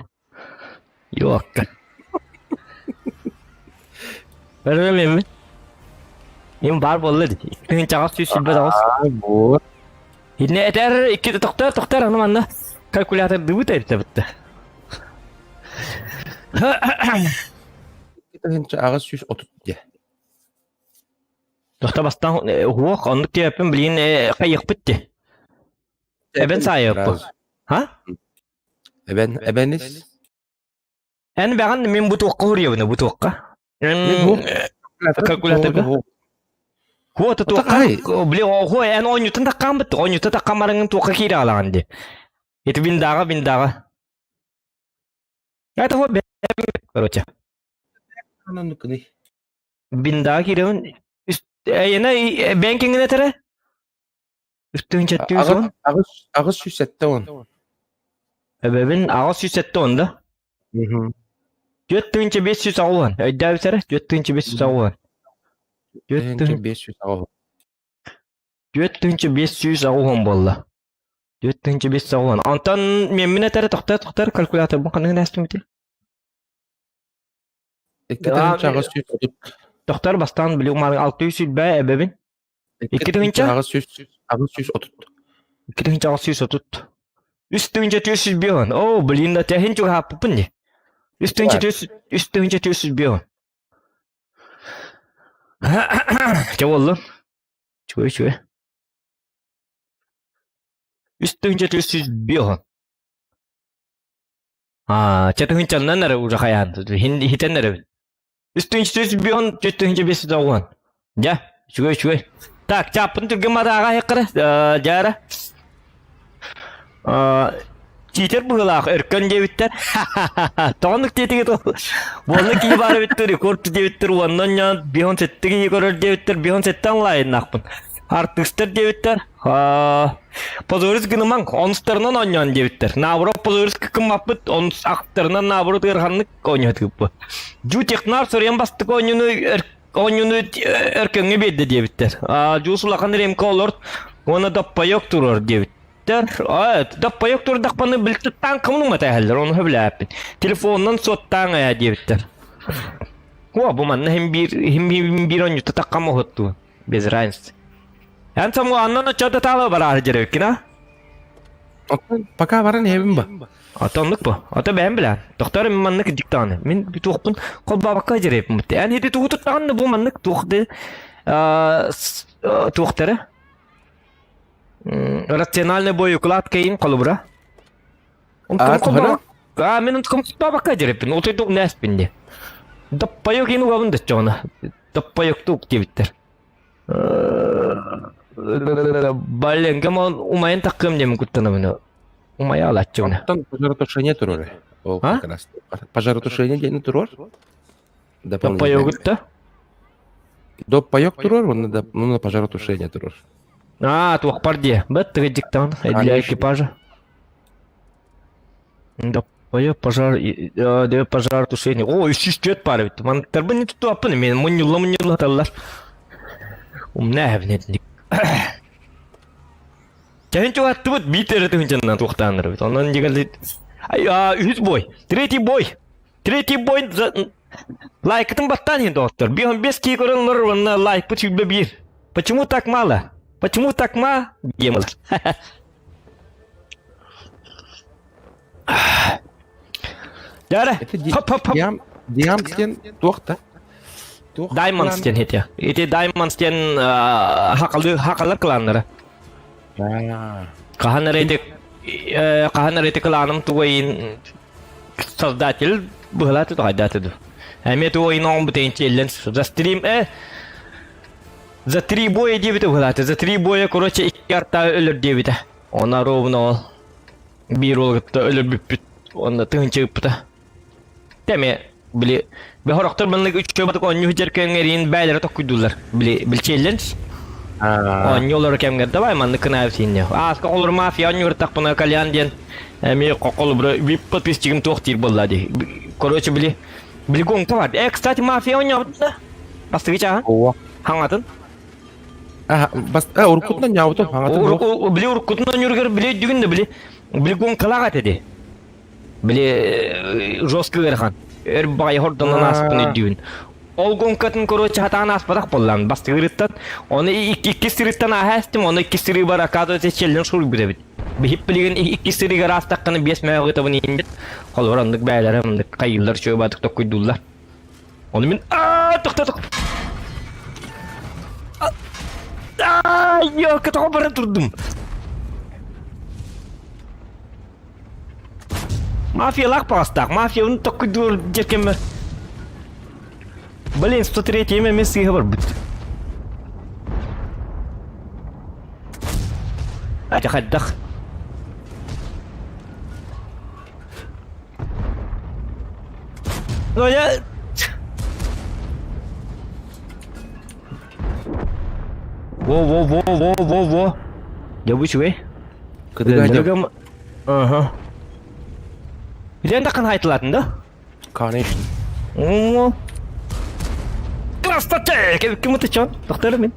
Йуокка. Көрөм эми. Им баар буолла дии. 2829. Аа, вот. Инне этэр икки тохтор тохтор аны манна калькулятор дыбыт эбитэ бытта. 2830 дьэ. Тохто бастаан уһуох оннук диэппин билигин хайыахпыт дии. Эбэн саайыаппын. Ха? Эбэн эбэнис. Эн бэҕэн мин бу туохха уруйабын бу туохха? Калькуляторга. Хуота туохха били оҕо эн оонньутун таккааммыт оонньута таккамарыҥын туохха киирэ аалаҕын дии. Ити биндаҕа биндаҕа. Это вот короче. Биндаҕа киирэбин. Эйэнэ бэнкиҥин этэрэ? Үстүн Аҕыс 870. Эбэбин 870 да? 4580. Өйдөөбүтэрэ? 4580. 4580. 4580 буолла. 4580. Онтон миэммин этэрэ тохтор тохтор калькуляторбун ханныгын ээстим ити? 2830. Тохтор бастаан били умаарын 620 эбэбин. 2 тыһыынча? 830. 2 830. 3 405. Оо, блин, да тэһин чугаһааппыппын дии. 3 405. Чэ буоллун. Чугай, чугай. 3 405. Аа, чэ тыһыынчаннан эрэ уже хайаан. Хитэн эрэбин. 3 405, 4 590. Дьэ, үчүгэй, үчүгэй. Так, чааппын түргэн матааҕа аһыаххара, дьаара. Читер быһыылаах өркөн диэбиттэр. Тоҕоннук диэтигит ол? Буолла киһи баар эбиттэр, рекорд диэбиттэр, уонна ньон биһон сетте киһи көрөр диэбиттэр, биһон сетте онлайннаахпын. Артыыстар диэбиттэр, позорис гынымаҥ, онустарынан оонньоон диэбиттэр. Наоборот позорис кыммаппыт, онус ахтарынан наоборот ыараханнык оонньоотугуппут. Дьу технар соруйан бастакы оонньууну оонньууну өркөҥҥө биэрдэ диэбиттэр. Дьуус улахан ремка олорт уонна доппайок турар диэбиттэр. Доппайок турдахпына билтиттаан кымын уматаһаллар, ону сөбүлээппин. Телефонунан суоттааҥ ээ диэбиттэр. О, бу манна хим биир хим биир оонньуута таккам оһоттуу. Без разницы. Эн саму аннан оччода таала бараары дьэребиккин а? Оттон пока баран иһэбин ба. Ата оннук бу. Ата бэйэм билэн. Доктор мин маннык диктаны. Мин туохпун холбообокко дьэребиппин. Эн ити тугу туттаҕын бу маннык туох ды туохтары? Рациональный боеукладка ин холобура. А мен холбообокко дьэребиппин. Утуйдук нээспин ди. Доппайок ин угабын доччоҕуна. Доппайоктук диэбиттэр. Блин, кому умайын таккым диэн куттанабын. Умайа алаччыбына. Оттон пожаротушение турар. Ол А? как раз. Пожаротушение диэни турар. Доппайогутта? Доппайок турар, онно да, ну, пожаротушение турар. А, туохпар дии. Бэт тыгыдьыктан для экипажа. Доппайок пожар, пожар тушение. О, 304 пар бит. Мантарбын не туттуаппын, мен мунньулла мунньулла таллар. Умна эбинетник. Кэһин чугаттыбыт биир эрэ тыһыынчаннан туохтааннарбыт. Онон дьигэлли үһүс бой. Третий бой. Третий бой лайкытын баттаан иһин доҕоттор. 5 киһи көрөн олорор уонна лайкпыт 21. Почему так мало? Почему так мало? Диэн буолар. Дьара, хоп хоп хоп. Диам диэн туох да? Diamonds диэн ити. Ити Diamonds диэн хакалы хакалар кланнара. Хаһан эрэ ити хаһан эрэ ити кланым тугайын создатель быһылааты тугайдааты ду. Эмиэ тугайын оҕом бутейин за стрим за три боя диэбитэ быһылааты. За три боя короче икки арта өлөр диэбитэ. Она ровно ол биир уол кытта өлөрбүппүт уонна тыһыынча ыыппыта. Тэми били бэхорохтор маннык үчүгэй батык оонньуу сылдьар кэмҥэриин бээлэрэ токкуйдууллар. Били билчиэллэн оонньуу олорор кэмҥэр давай маннык кынаабыт сииннэ. Ааска олор мафия оонньууртахпына Кальян диэн эмиэ холобура вип подписчигым туох диир буолла дии. Короче били били гонка бар. Э, кстати, мафия оонньообут да? Бастыгы чааһын? Хаҥатын? Бас уруккутунан ньаабытым хаҥатын Били уруккутунан ньургар били өйдүгүн да били били гонкалаах этэ ди. Били жестко ыарахан. Өр баҕайы хордонон ааспын өйдүүбүн. Ол гонкатын короче хатаан ааспатах буоллаан бастыырыттан оны иккис сырыттан ааһа эстим оны иккис сырыыбар оказывается челлендж суруйбут эбит. Биһип билигин иккис сырыыгар аастаххына биэс мөҕө ытабын иинбит. Холобур оннук бээлэрэ оннук хайыыллар чуобаатык токкуйдууллар. Ону мин аа тохтотох. Аа ёка тоҕо бара турдум. Мафиялаах баҕастаах. Мафияны токкуйдуур дьэркэммэр. Блин, 103 эмэ сыыһа барбыт. Ата хайдах? Ну я... Во-во-во-во-во-во. Я үчүгэй. Кыдыга дьэ. Ага. Билэн да хайтылатын да? Конечно. О. Красота! Ким это Доктор мин.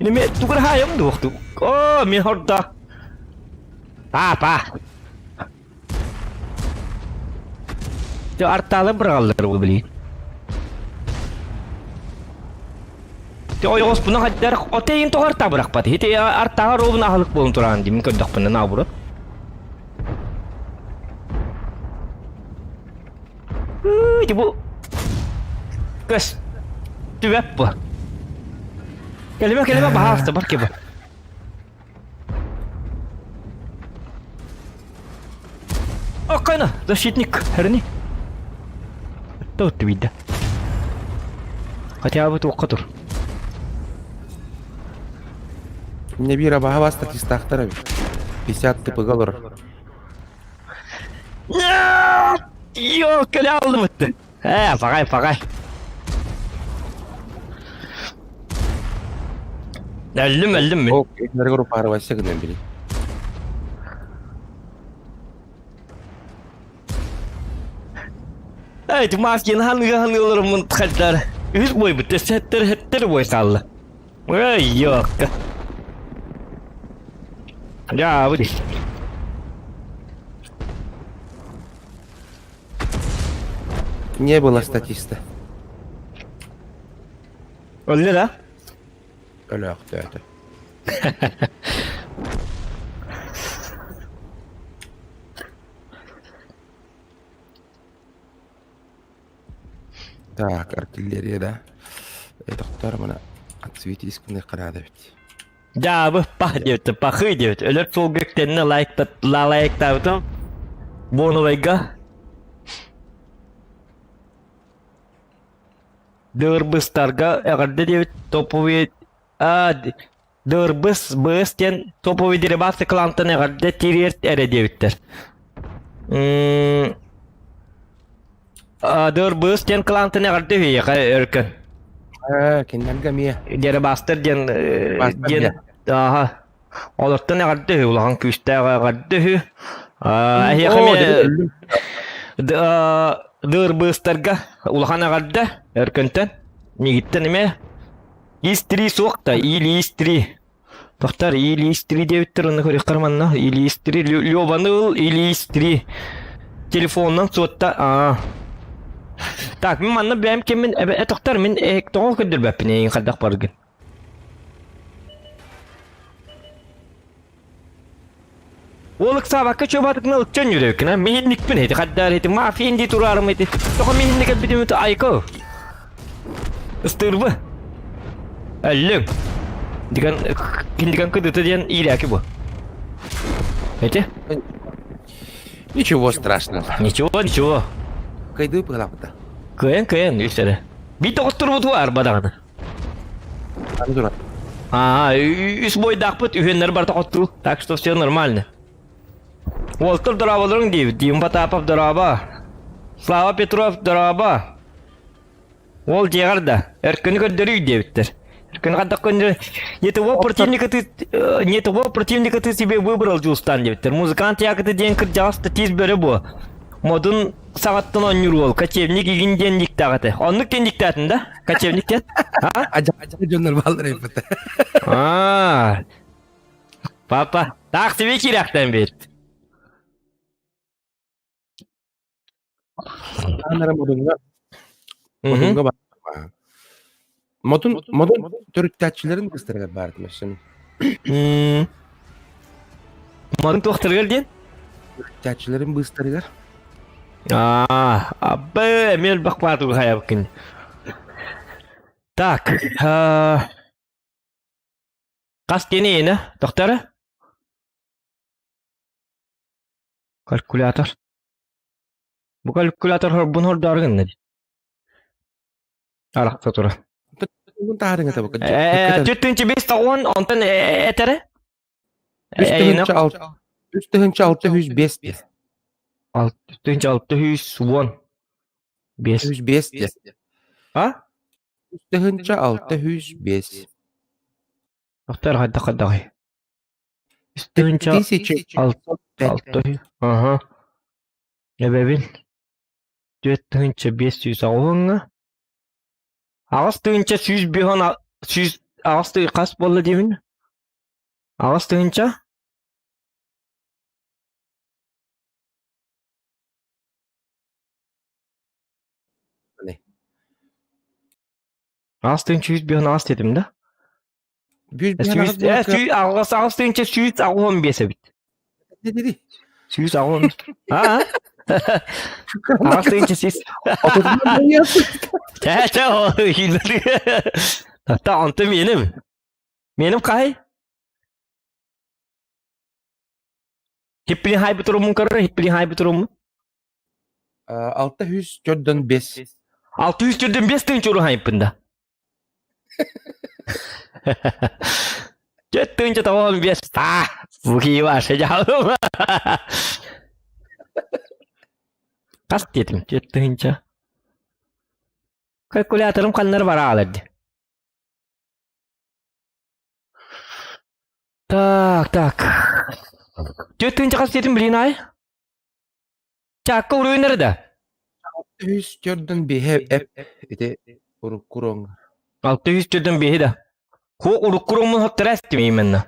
Неме тугар хаайым дуохту. О, мен хорда. Папа. Дьэ артаалар быраҕаллар бу билигин. Дьэ ойоҕоспуна хайдар отейин тоҕо артаа бырахпат. Ити артааҕа ровно аһылык буолан тураан дии мин көрдөхпүнэ наоборот. Ити бу көс түбэп бу. Кэлимэ кэлимэ баһаалыста бар киба. Оккайна, защитник, херни. Тут видно. Хотя бы туохха тур. Мне биир абаһа статистаахтар эбит. 50 тпг олорор. Йо, кэлэ алдым Э, пагай, пагай. Өллүм, өллүм мин. Ол кинилэргэ упарывайся гынан били. Эй, маскин ханыга ханыыларыммын хайдар. Үс бойбут, сэттер хэттер бой хаалла. Эй, ёкка. Я, выйди. Не было статиста. Өллө да? Өлөөхтөөтө. Так, артиллерия, да? Тохтор мына отсветись күнэ караада бит. Дьаабы пах диэбит, пахы диэбит. Өлөр суолга үктэннэ лайктаабытым. Буонувайга Дырбыстарга эҕэрдэ диэбит топовый а Дырбыс быс диэн топовый дерибация клантан эҕэрдэ тириэрт эрэ диэбиттэр. Дырбыс диэн клантан эҕэрдэ үһүйэхэ өркөн. Ээ, кинилэргэ эмиэ. Дерибастер диэн диэн аха олортон эҕэрдэ үһү улахан күүстээх эҕэрдэ үһү. Эһиэхэ эмиэ Дырбыстарга улахан эҕэрдэ өркөнтөн мигиттэн эмиэ Истри суох да или истри Тохтар или истри диэбиттэр онно көрүөххэр манна или истри Леваны ыл или истри телефонунан суотта аа Так мин манна бэйэм кэммин эбэ тохтар мин тоҕо көрдөрбөппүн эйигин хайдах баргын Уол ыксаабакка чуобатыкна ылчан үрэбиккин миһинникпин эти хаддар эти мафия дии тураарым эти тоҕо миһинник элбитим айко ыстыырбы өллүҥ диган киндиган кыдыта диэн иирээки бу эти Ничего страшного. Ничего, ничего. Кайдыы пыгалапыта. Кыайан кыайан үсэрэ. Би тоҕотторбут арба даҕаны. Аны турар. А, үс бойдаахпыт үһүөннэр барыта хоттуу. Так что все нормально. Уолтар дорооболоруҥ диэбит. Дима Потапов дорообо. Слава Петров дорообо. Уол дьиэҕэр да. Өркөнү көрдөрүй диэбиттэр. Өркөнү хайдах көрдөрүй? Не того противника ты, не того противника ты себе выбрал, Дьулустан диэбиттэр. Музыкант якыты диэн кырдьаҕас да тиз бөрө буо. Модун саҕаттан оонньуур уол, кочевник игин диэн никтээх этэ. Оннук диэн никтээтин да? Кочевник диэн? А? Адьа дьоннор бааллар эппит. А. Папа, таах тебе киирээхтэн биэрт. Анара модунга модунга бар. Модун, модун төрүттээччилэрин быстарыгар баар этим өссө мин. Модун туохтарыгар диэн? Төрүттээччилэрин быыстарыгар. Аа, абы эмиэ элбэх баатыгы хайабыккын. Так, хас диэни иэнэ, доктора? Калькулятор. Бу калькулятор хорбун хордоору гынна дии. Арахса тура. Таһарыҥа табыка. Түттүнчү бес тоҕуон, онтон этере? 3605 де. 3610. 5. 105 де. А? 3605. Доктор хайдах хайдахый? 3600. Ага. Эбэбин. 4500 8105 сүүс аҕыс тыһ хас буолла диибин? 8000? 8158 дедим да? 8185 эбит. Не дири? 180. А? 8100. Чэ, чэ, Hatta онтум меним. Меним қай? Хиппилин хайбы турумун көрөр, хиппилин хайбы турумун. 645. 645 тыһынча уру хайыппын да. 4 тыһынча 95. А, бу киһи баша дьаалым. Хас диэтим? 4 тыһынча. Калькуляторым ханнар бараалар ди. Так, так. 4 тыһынча хас диэтим билин ай? Чаакка уруйунары да? 645 эп ити уруккуруҥ. 645 да. Ху уруккуруҥмун хоттара эстим именно.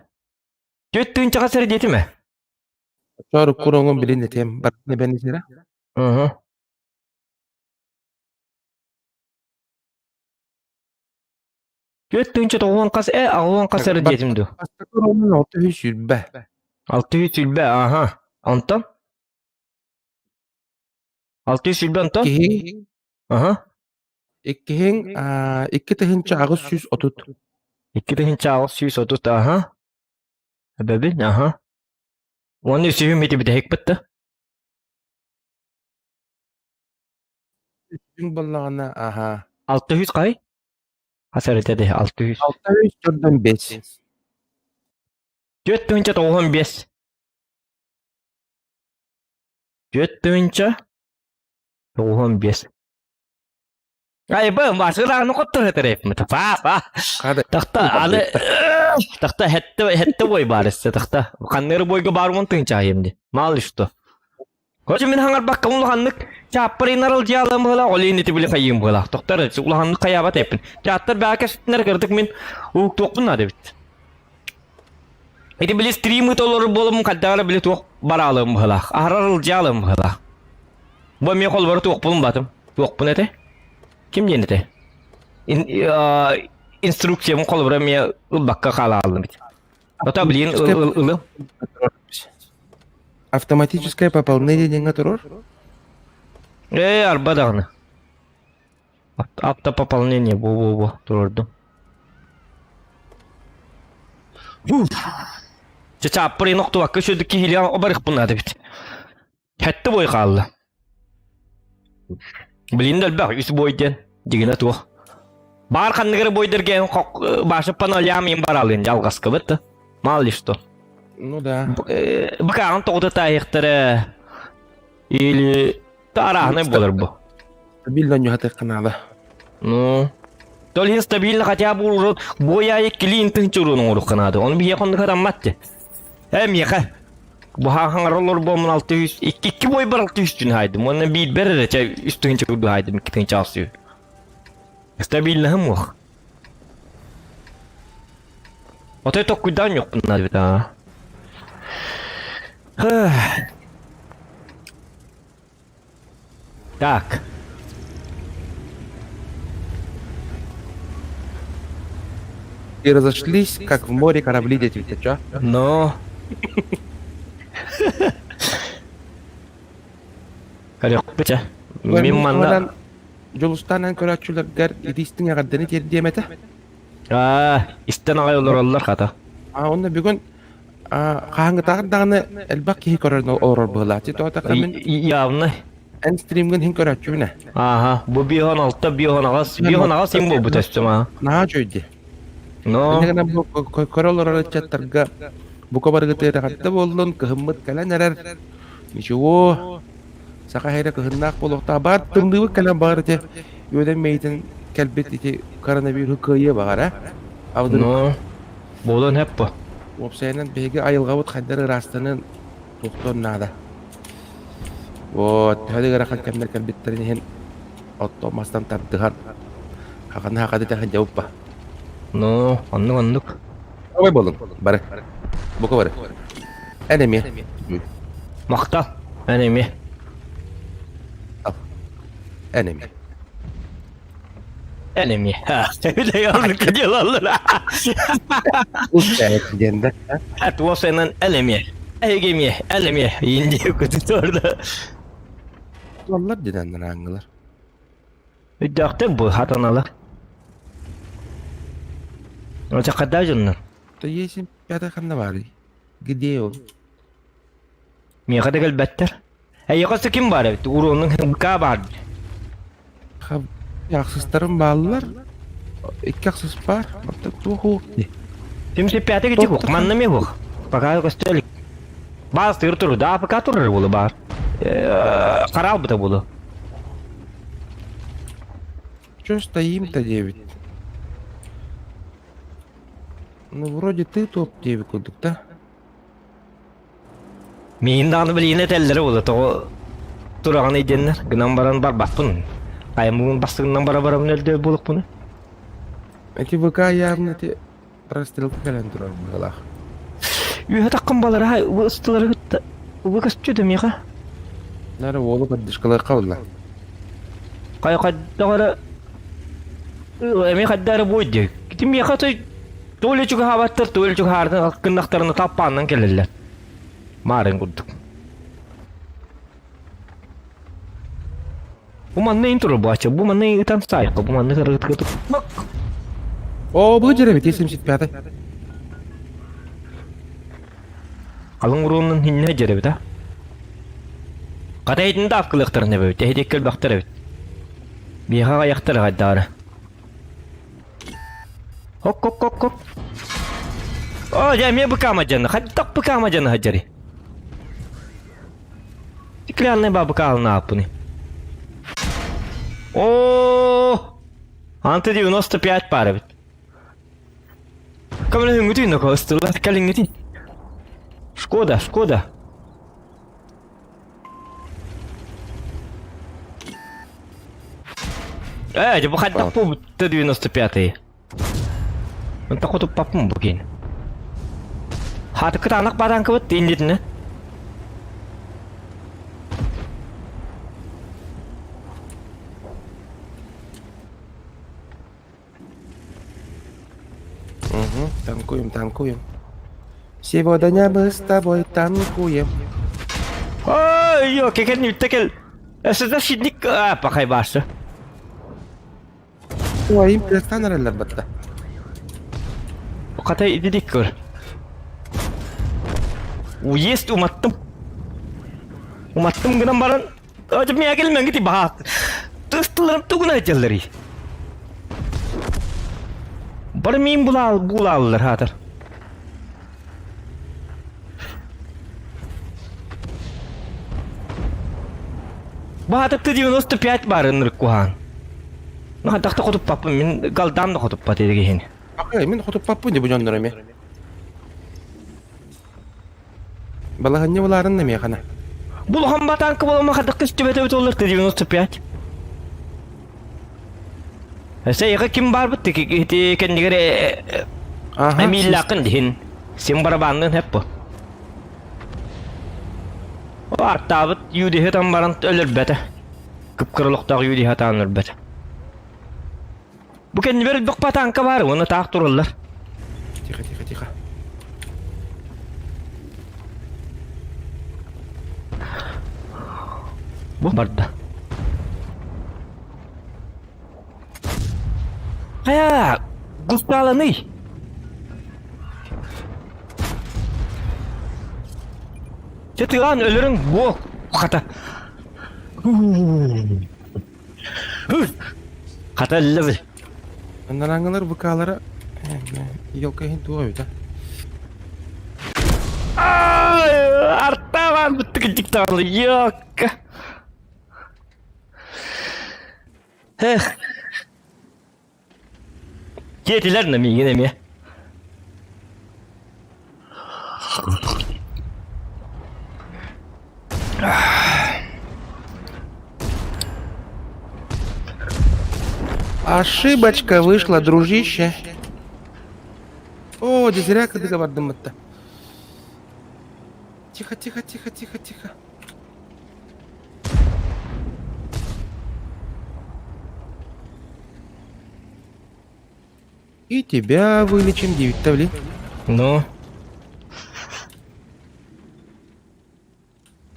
4 тыһынча хас эрэ диэтим ээ? Уруккуруҥун билин этиэм. Бартын эбэн исэрэ. Уһу. 4 тыһынча 90 хас э 80 хас эрэ диэтим дуу. Бастакы уруҥун 620. 620 аха. Онтон? 620 онтон? Киһи Аха. иккиһиҥ 2830. 2830 аха. Эбэбин аха. Уонна үсүһүм ити бүтэһикпит да? Үсүһүҥ буоллаҕына аха. 600 хай? Хас эрэ этэ 600. 645. 4 тыһынча 95. 4 тыһынча 95. Ай, бу масылааны хоттор этэрээпмит. Па, па. Тахта, аны тахта хетте хетте бой бар эссе тахта. Ханныры бойга бар он тыһынча айым ди. Мало ли что. Короче, мин хаңарбакка улаханнык чааппаринарыл дьаалам быһыла, ол иһин ити били хайыым быһыла. Токтор улаханнык хайаабат эппин. Чааттар бээкэ сүтүнэр кырдык мин ууктуохпун наада эбит. Ити били стримы толору буоламмын хайдаҕа эрэ били туох бараалыам быһыылаах, аһарар ылдьаалыам быһыылаах. Бу эмиэ холбору туохпун батым. Туохпун этэ? Ким диэн этэ? Инструкциябын холобура эмиэ ылбакка хаалааллым бит. Ото билигин ылым. Автоматическое пополнение диэҥҥэ турар? Ээ, арба даҕаны. Автопополнение бу-бу-бу турордум. Чэ чааппырын охтубакка сүрдүк киһилиэн обарыхпын наада эбит. Хэтти бой хаалла. Билин да элбэх үс бой диэн дигинэ туох. Баар ханныгары бойдерге башыппан алям им баралын жалғаскыбыт да. Мало ли что. Ну да. Быкаҕын тоҕута таайыхтара или Арааһынай буолар бу. Стабильно ньуһатыахха наада. Ну, то иһин стабильно хотя бы урут буойаайы килиин тыһынча уруун оҥоруохха наада. Ону биһиэхэ оннук хатаммат ти. Э, миэхэ бу хаҥараллар буомун 600 икки икки буойбар 600 түн хаайдым. Уонна биирбэр эрэ чэ 3 тыһынча курдук хаайдым, 2 тыһынча 600. Стабильноһым уох. Отой токкуйдаан юкпун наада бит аа. Так. И разошлись, как в море корабли диэтибит чё? Но. Көрүөхпүт чэ. Мин манна Дьулустаанан көрөөччүлэргэр итиистиҥ эҕэрдэни тиэрдиэм этэ. Аа, истэн аҕай олороллор хата. А онно бүгүн хаһааҥҥытааҕар даҕаны элбэх киһи көрөр олорор быһыылаах. Тоҕо мин Явно. Эн стримгын иһин көрөөччүбүн ээ. Ааха, бу биоһон алта, биоһон аҕас, биоһон аҕас им буолбут өстөм аа. Наһаа үчүгэй. Но. Инньэ гынан бу көрө олорор ыччаттарга бука барыгыт эҕэрдэ буоллун, кыһыммыт кэлэн эрэр. Ничего, саха иһэрэ кыһыннаах буолуохтаах. Баар тымныыбыт кэлэн баҕар ити үөдэн мэйитин кэлбит ити коронавируһу кыайыа баҕар ээ. Абыдын Но. Буолуон сөп бу. Уопсайынан биһиги айылҕабыт хайдар ыраастанын туохтуон наада. Вот, төһө да ыарахан кэмнэр кэлбиттэрин иһин оттон мастан тардыһан хаханы хахады тэһэн дьабыппа. Ну, оннук оннук. Давай болун, бары. Бука бары. Эн эмиэ. Махтал. Эн эмиэ. Эн эмиэ. Эн эмиэ. Үлэ делаллар. Диэн да. Туосенан эн эмиэ. Эһиги эмиэ, эн эмиэ. Инди көтүтөрдө. Туоллар деденнер аңгылар. Өйдөөхтөр бу хатаналар. Оча хадаа дьоннор. То есть пятый ханна баарый? Где он? Миэхэ да кэлбэттэр. Эйиэхэ ким баар эбит? Уруонун ка баар. Ахсыстарым бааллар. Икки ахсыс баар. Оттон туох уу? Ким пятый где хух? Манна ми хух. Пока көстөлүк. Баас тыр туру, да, пока турар булу бар. Карал быта булу. Чё стоим-то, девять? Ну, вроде ты топ-9 курдук, да? Миин даҕаны билигин этэллэрэ буолуо, тоҕо тураҕын диэннэр, гынан баран барбаппын. Айаммын бастыгынан бара-барабын өлдөөр буолукпуну. Эти ВК явно эти расстрелка кэлэн турар быһыылаах. Үөһэ таххын балара ыстылары кытта убы көстү миэхэ. Нары уолу поддержкалыахха буолла. Хай хайдах эрэ эмиэ хайда эрэ буой дии. Ити миэхэ той Толи чугаһаабаттар, толи чугаһаардын гыннахтарына таппааннан кэлэллэр. Маарын курдук. Бу манна ин турар буача, бу манна ытан саайка, бу манна кыргыт О, бу жеребит, 75 Халыҥ уруунун хиннэ жеребит а. Хата эйтин да апкылыахтарын эбит, эһидик кэлбэхтэр эбит. Биэха аҕайахтар хайдаары. Хок-хок-хок-хок. О, дьэ, эмиэ быкаама дьаны. Хайдах быкаама дьаны сылдьарый? Стеклянный баа быкаалын ааппыный. О, анты 95 паар эбит. Көмөлөһүҥҥүтүй ноко ыстылар кэлиҥҥитий. Шкода, Шкода. Ээ, дьэ бу хайдах буолбут Т-95-ый? Онтон хотуппаппын бу киин. Хааты кытаанах баатааҥкыбыт иннитинэ. Угу, танкуем, танкуем. Сегодня мы с тобой танкуем. Ой, йо, кекен үттекел. Эсэдэ сидник а, пахай баасы. Ой, им престан эрэллэр батта. Хата идидик көр. Уезд уматтым. Уматтым гынан баран Ачып миэхэ кэлимэҥҥит баһаат. Тыстыларым тугун айталларый? Бары миин булаал булааллар хаатар. Баатыкты 95 бар ынырык куһаан. Ну хантахта хотуппаппын мин галдаам да хотуппат этигиһин. Акай, мин хотуппаппын дии бу дьоннор эмиэ. Балаһынньа булаарын эмиэ хана. Булахан батаанка буолама хадах көстүбэтэ олор 95. Эсэйга ким барбыт ити кэннигэр эмииллаакын диһин син барабааннын хеппу. Артаабыт юдиһи там баран өлөрбөтө. Кыпкыры олохтоох юдиһи атаан өлбөтө. Бу кэннибэр элбэх батаанка баар уонна таах тураллар. Бу барда. Хайа, густаланый. Чэ тыаан өлөрүҥ буол хата. Хата өллөбү. Анарааҥҥылар ВК-лара елка иһин туох эбитэ? Арта баар быттык дьиктаҕалы ёкка. Эх. Киэтилэр на миигин эмиэ. Ошибочка вышла, дружище. О, зря договордым-то. Тихо, тихо, тихо, тихо, тихо. И тебя вылечим, девять блин. Ну?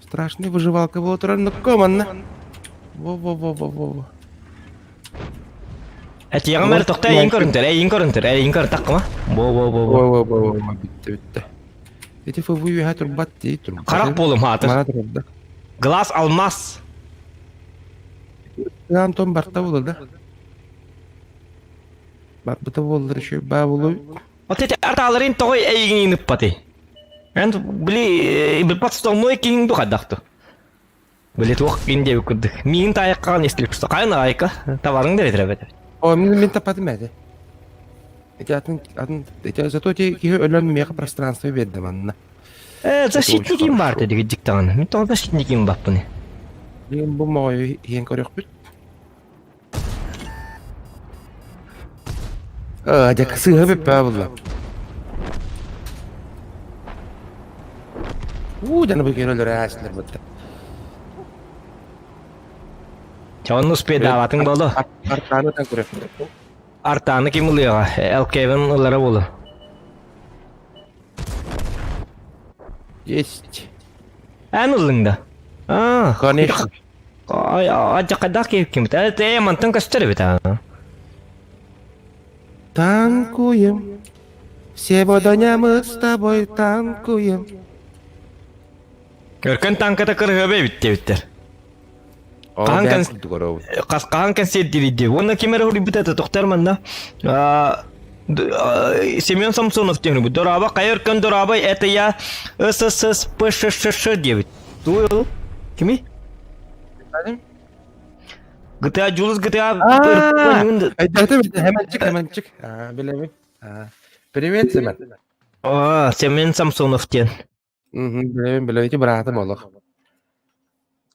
Страшный выживалка была туран команна. Во-во-во-во-во. Этиэҕим эрэ тохто эйин көрүнтэр, эйин көрүнтэр, эйин көр таккыма. Во-во-во-во. Во-во-во-во, бүттэ бүттэ. Ити ФВ үөһэ турбат дии турбат. Харах буолум хаатыр. Мана турда. Глаз алмаз. Антон барта буолар да. Барбыта буоллар еще баа буолуй. Вот эти артааларын тоҕо эйигин ыппатый? Эн били билбат столной киһиҥ ду хайдахту? Били туох кин диэбит курдук. Миин таайыккаҕын истилик хайын айка табарың да бэтирэ бэтэ. О, мин мин таппатым эти. Эти атын атын эти зато эти киһи өлөн миэхэ пространство биэрдэ манна. Э, защитниким бар дедик диктаҕын. Мин тоҕо защитниким баппыны. Мин бу моҕойу иһэн көрүөхпүт. Аа, дьэ сыыһа бүппэ булла. Уу, дьону бу киһи өлөрө ааслар бытта. Чонну успедаабатыҥ боло. Артааны та көрө. Артааны ким ылыаҕа? ЛК-бин ылара боло. Есть. Эн ыллыҥ да? Аа, Конечно. Ай, адьакайдаах киһи кимит? Э, мантан көстөр эбит аа. Танкуем. Сегодня мы с тобой танкуем. Өркөн танката кырыһыаба эбит диэбиттэр. Хаһан кэн хаһан кэнсиэрдиирий Уонна ким эрэ суруйбут этэ тохтор манна Семен Самсонов диэн Дораба хайа өркөн дораба это я СССПШШ диэбит. Тугуй ол? Кими? GTA Jules GTA Хэмэнчик, Хэмэнчик. Билэбин. Привет, Семен. А, Семен Самсонов диэн. Билэбин, билэбин, быраатым олох.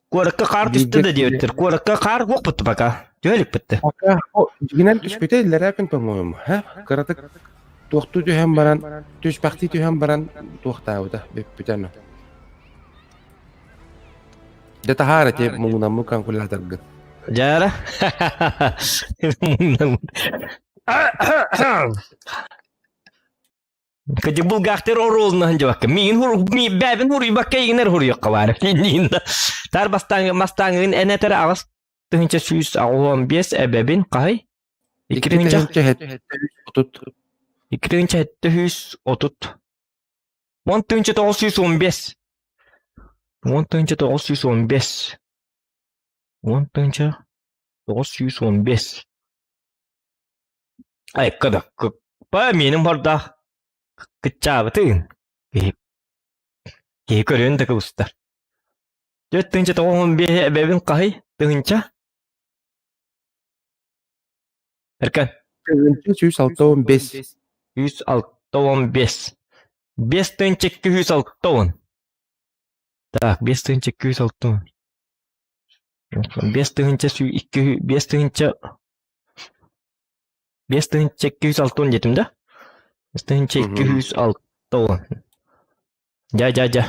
Куоракка хаар түстэ да диэбиттэр. Куоракка хаар буолбут пока. Түһэ иликпит. Пока дьиҥинэн түспүтэ иллэрээ күн, по-моему. Кыратык туохтуу түһэн баран, түспэхтии түһэн баран туохтаабыта, бүппүтэ аны. Дьэ таһаар эти муҥунаммыт калькуляторгын. Дьаара. Кадибулгаахтер оруолунаһын дьабакка. Миин хур ми бэбин хуруйбакка игинер хуруйукка баар. Тар бастаҥ мастаҥын энетер аҕыс тыһынча 185 эбэбин хаһый? 2 тыһыынча 30. 2 тыһыынча 730. 10 тыһыынча 915. 10 тыһыынча 915. 10 тыһыынча 915. Айка да па миэним хордаах кыччаабытын киһи киһи көрүөн да кыбыстар. 4 тыһыынча 95 эбэбин хаһый тыһыынча Эркэн. Тыһыынча 165. 165. 5 тыһыынча 260. Так, 5 тыһыынча 260. 5 тыһыынча 2 5 тыһыынча 5 тыһыынча 260 диэтим да? 5 тыһыынча 260. Дьа, дьа, дьа.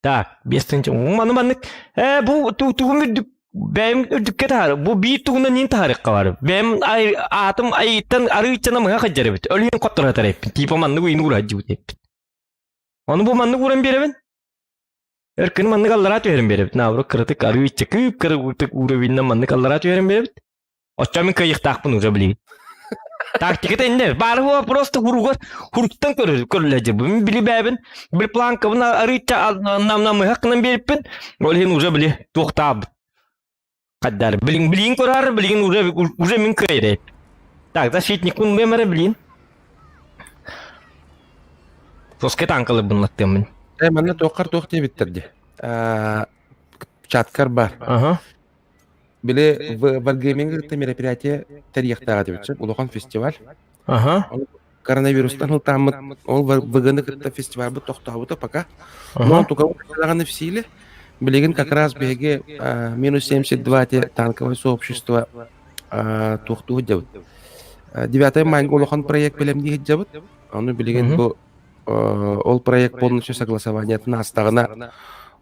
Так, 5 тыһыынча. Маны маннык. Э, бу тугум үрдүк бэйэм үрдүккэ таһаар. Бу биир тугунан нин таһаарыкка бар. Бэйэм аатым айыттан арыыччана мыһа хадьар эбит. Өлүһүн хоттор хатар эппин. Типа маннык уйун уура дьыбыт эппин. Ону бу маннык ууран биэрэбин. Өркүн маннык аллараа түһэрин биэрэбит. Наоборот кыратык арыычча кыып-кыра уровеньнан маннык аллараа түһэрин биэрэбит. Оччо мин кыайыахтаахпын уже билигин. Тактиката инде бары хуа просто хуругар хуруктан көрөр көрүлэдьи. Мин били бэбин били планкабын арыычча намнамыһах гынан биэриппин. Ол иһин уже били туохтаабыт. Хаддар билин билин көрөр билигин уже уже мин кыайрайп. Так, защитникпын бэмэрэ билин. Соске танкалыбын латтыаммын. Э, манна туоххар туох диэбиттэр дии. Чаткар бар. Ага. Били в Wargaming кытта мероприятие тэрийиэхтээх этибит сөп, улахан фестиваль. Ага. Коронавирустан ылтааммыт ол ВГ-ны кытта фестивальбыт тохтообута пока. Но Ага. туга даҕаны в силе. Билигин как раз биһиги минус 72 те танковое сообщество туохтуу сылдьабыт. 9 майга улахан проект бэлэмнии сылдьабыт. Ону билигин бу ол проект полностью согласованиетын аастаҕына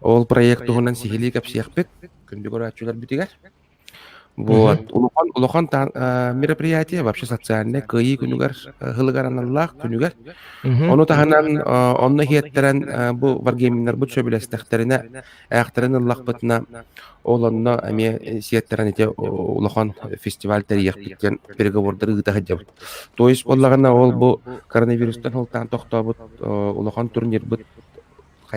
ол проект туһунан сиһилии кэпсиэхпит. Күндү көрөөччүлэрбитигэр. Вот. Улахан, улахан мероприятие вообще социальный кыайыы күнүгэр һылыгар аналлаах күнүгэр. Ону таһынан онно иһиэттэрэн бу варгейминнарбыт сөбүлэстэхтэринэ ээхтэрин ыллахпытына ол онно эмиэ сиэттэрэн ити улахан фестиваль тэрийиэхпит диэн переговордары ыыта сылдьабыт. То есть буоллаҕына ол бу коронавирустан сылтаан тохтообут улахан турнирбыт.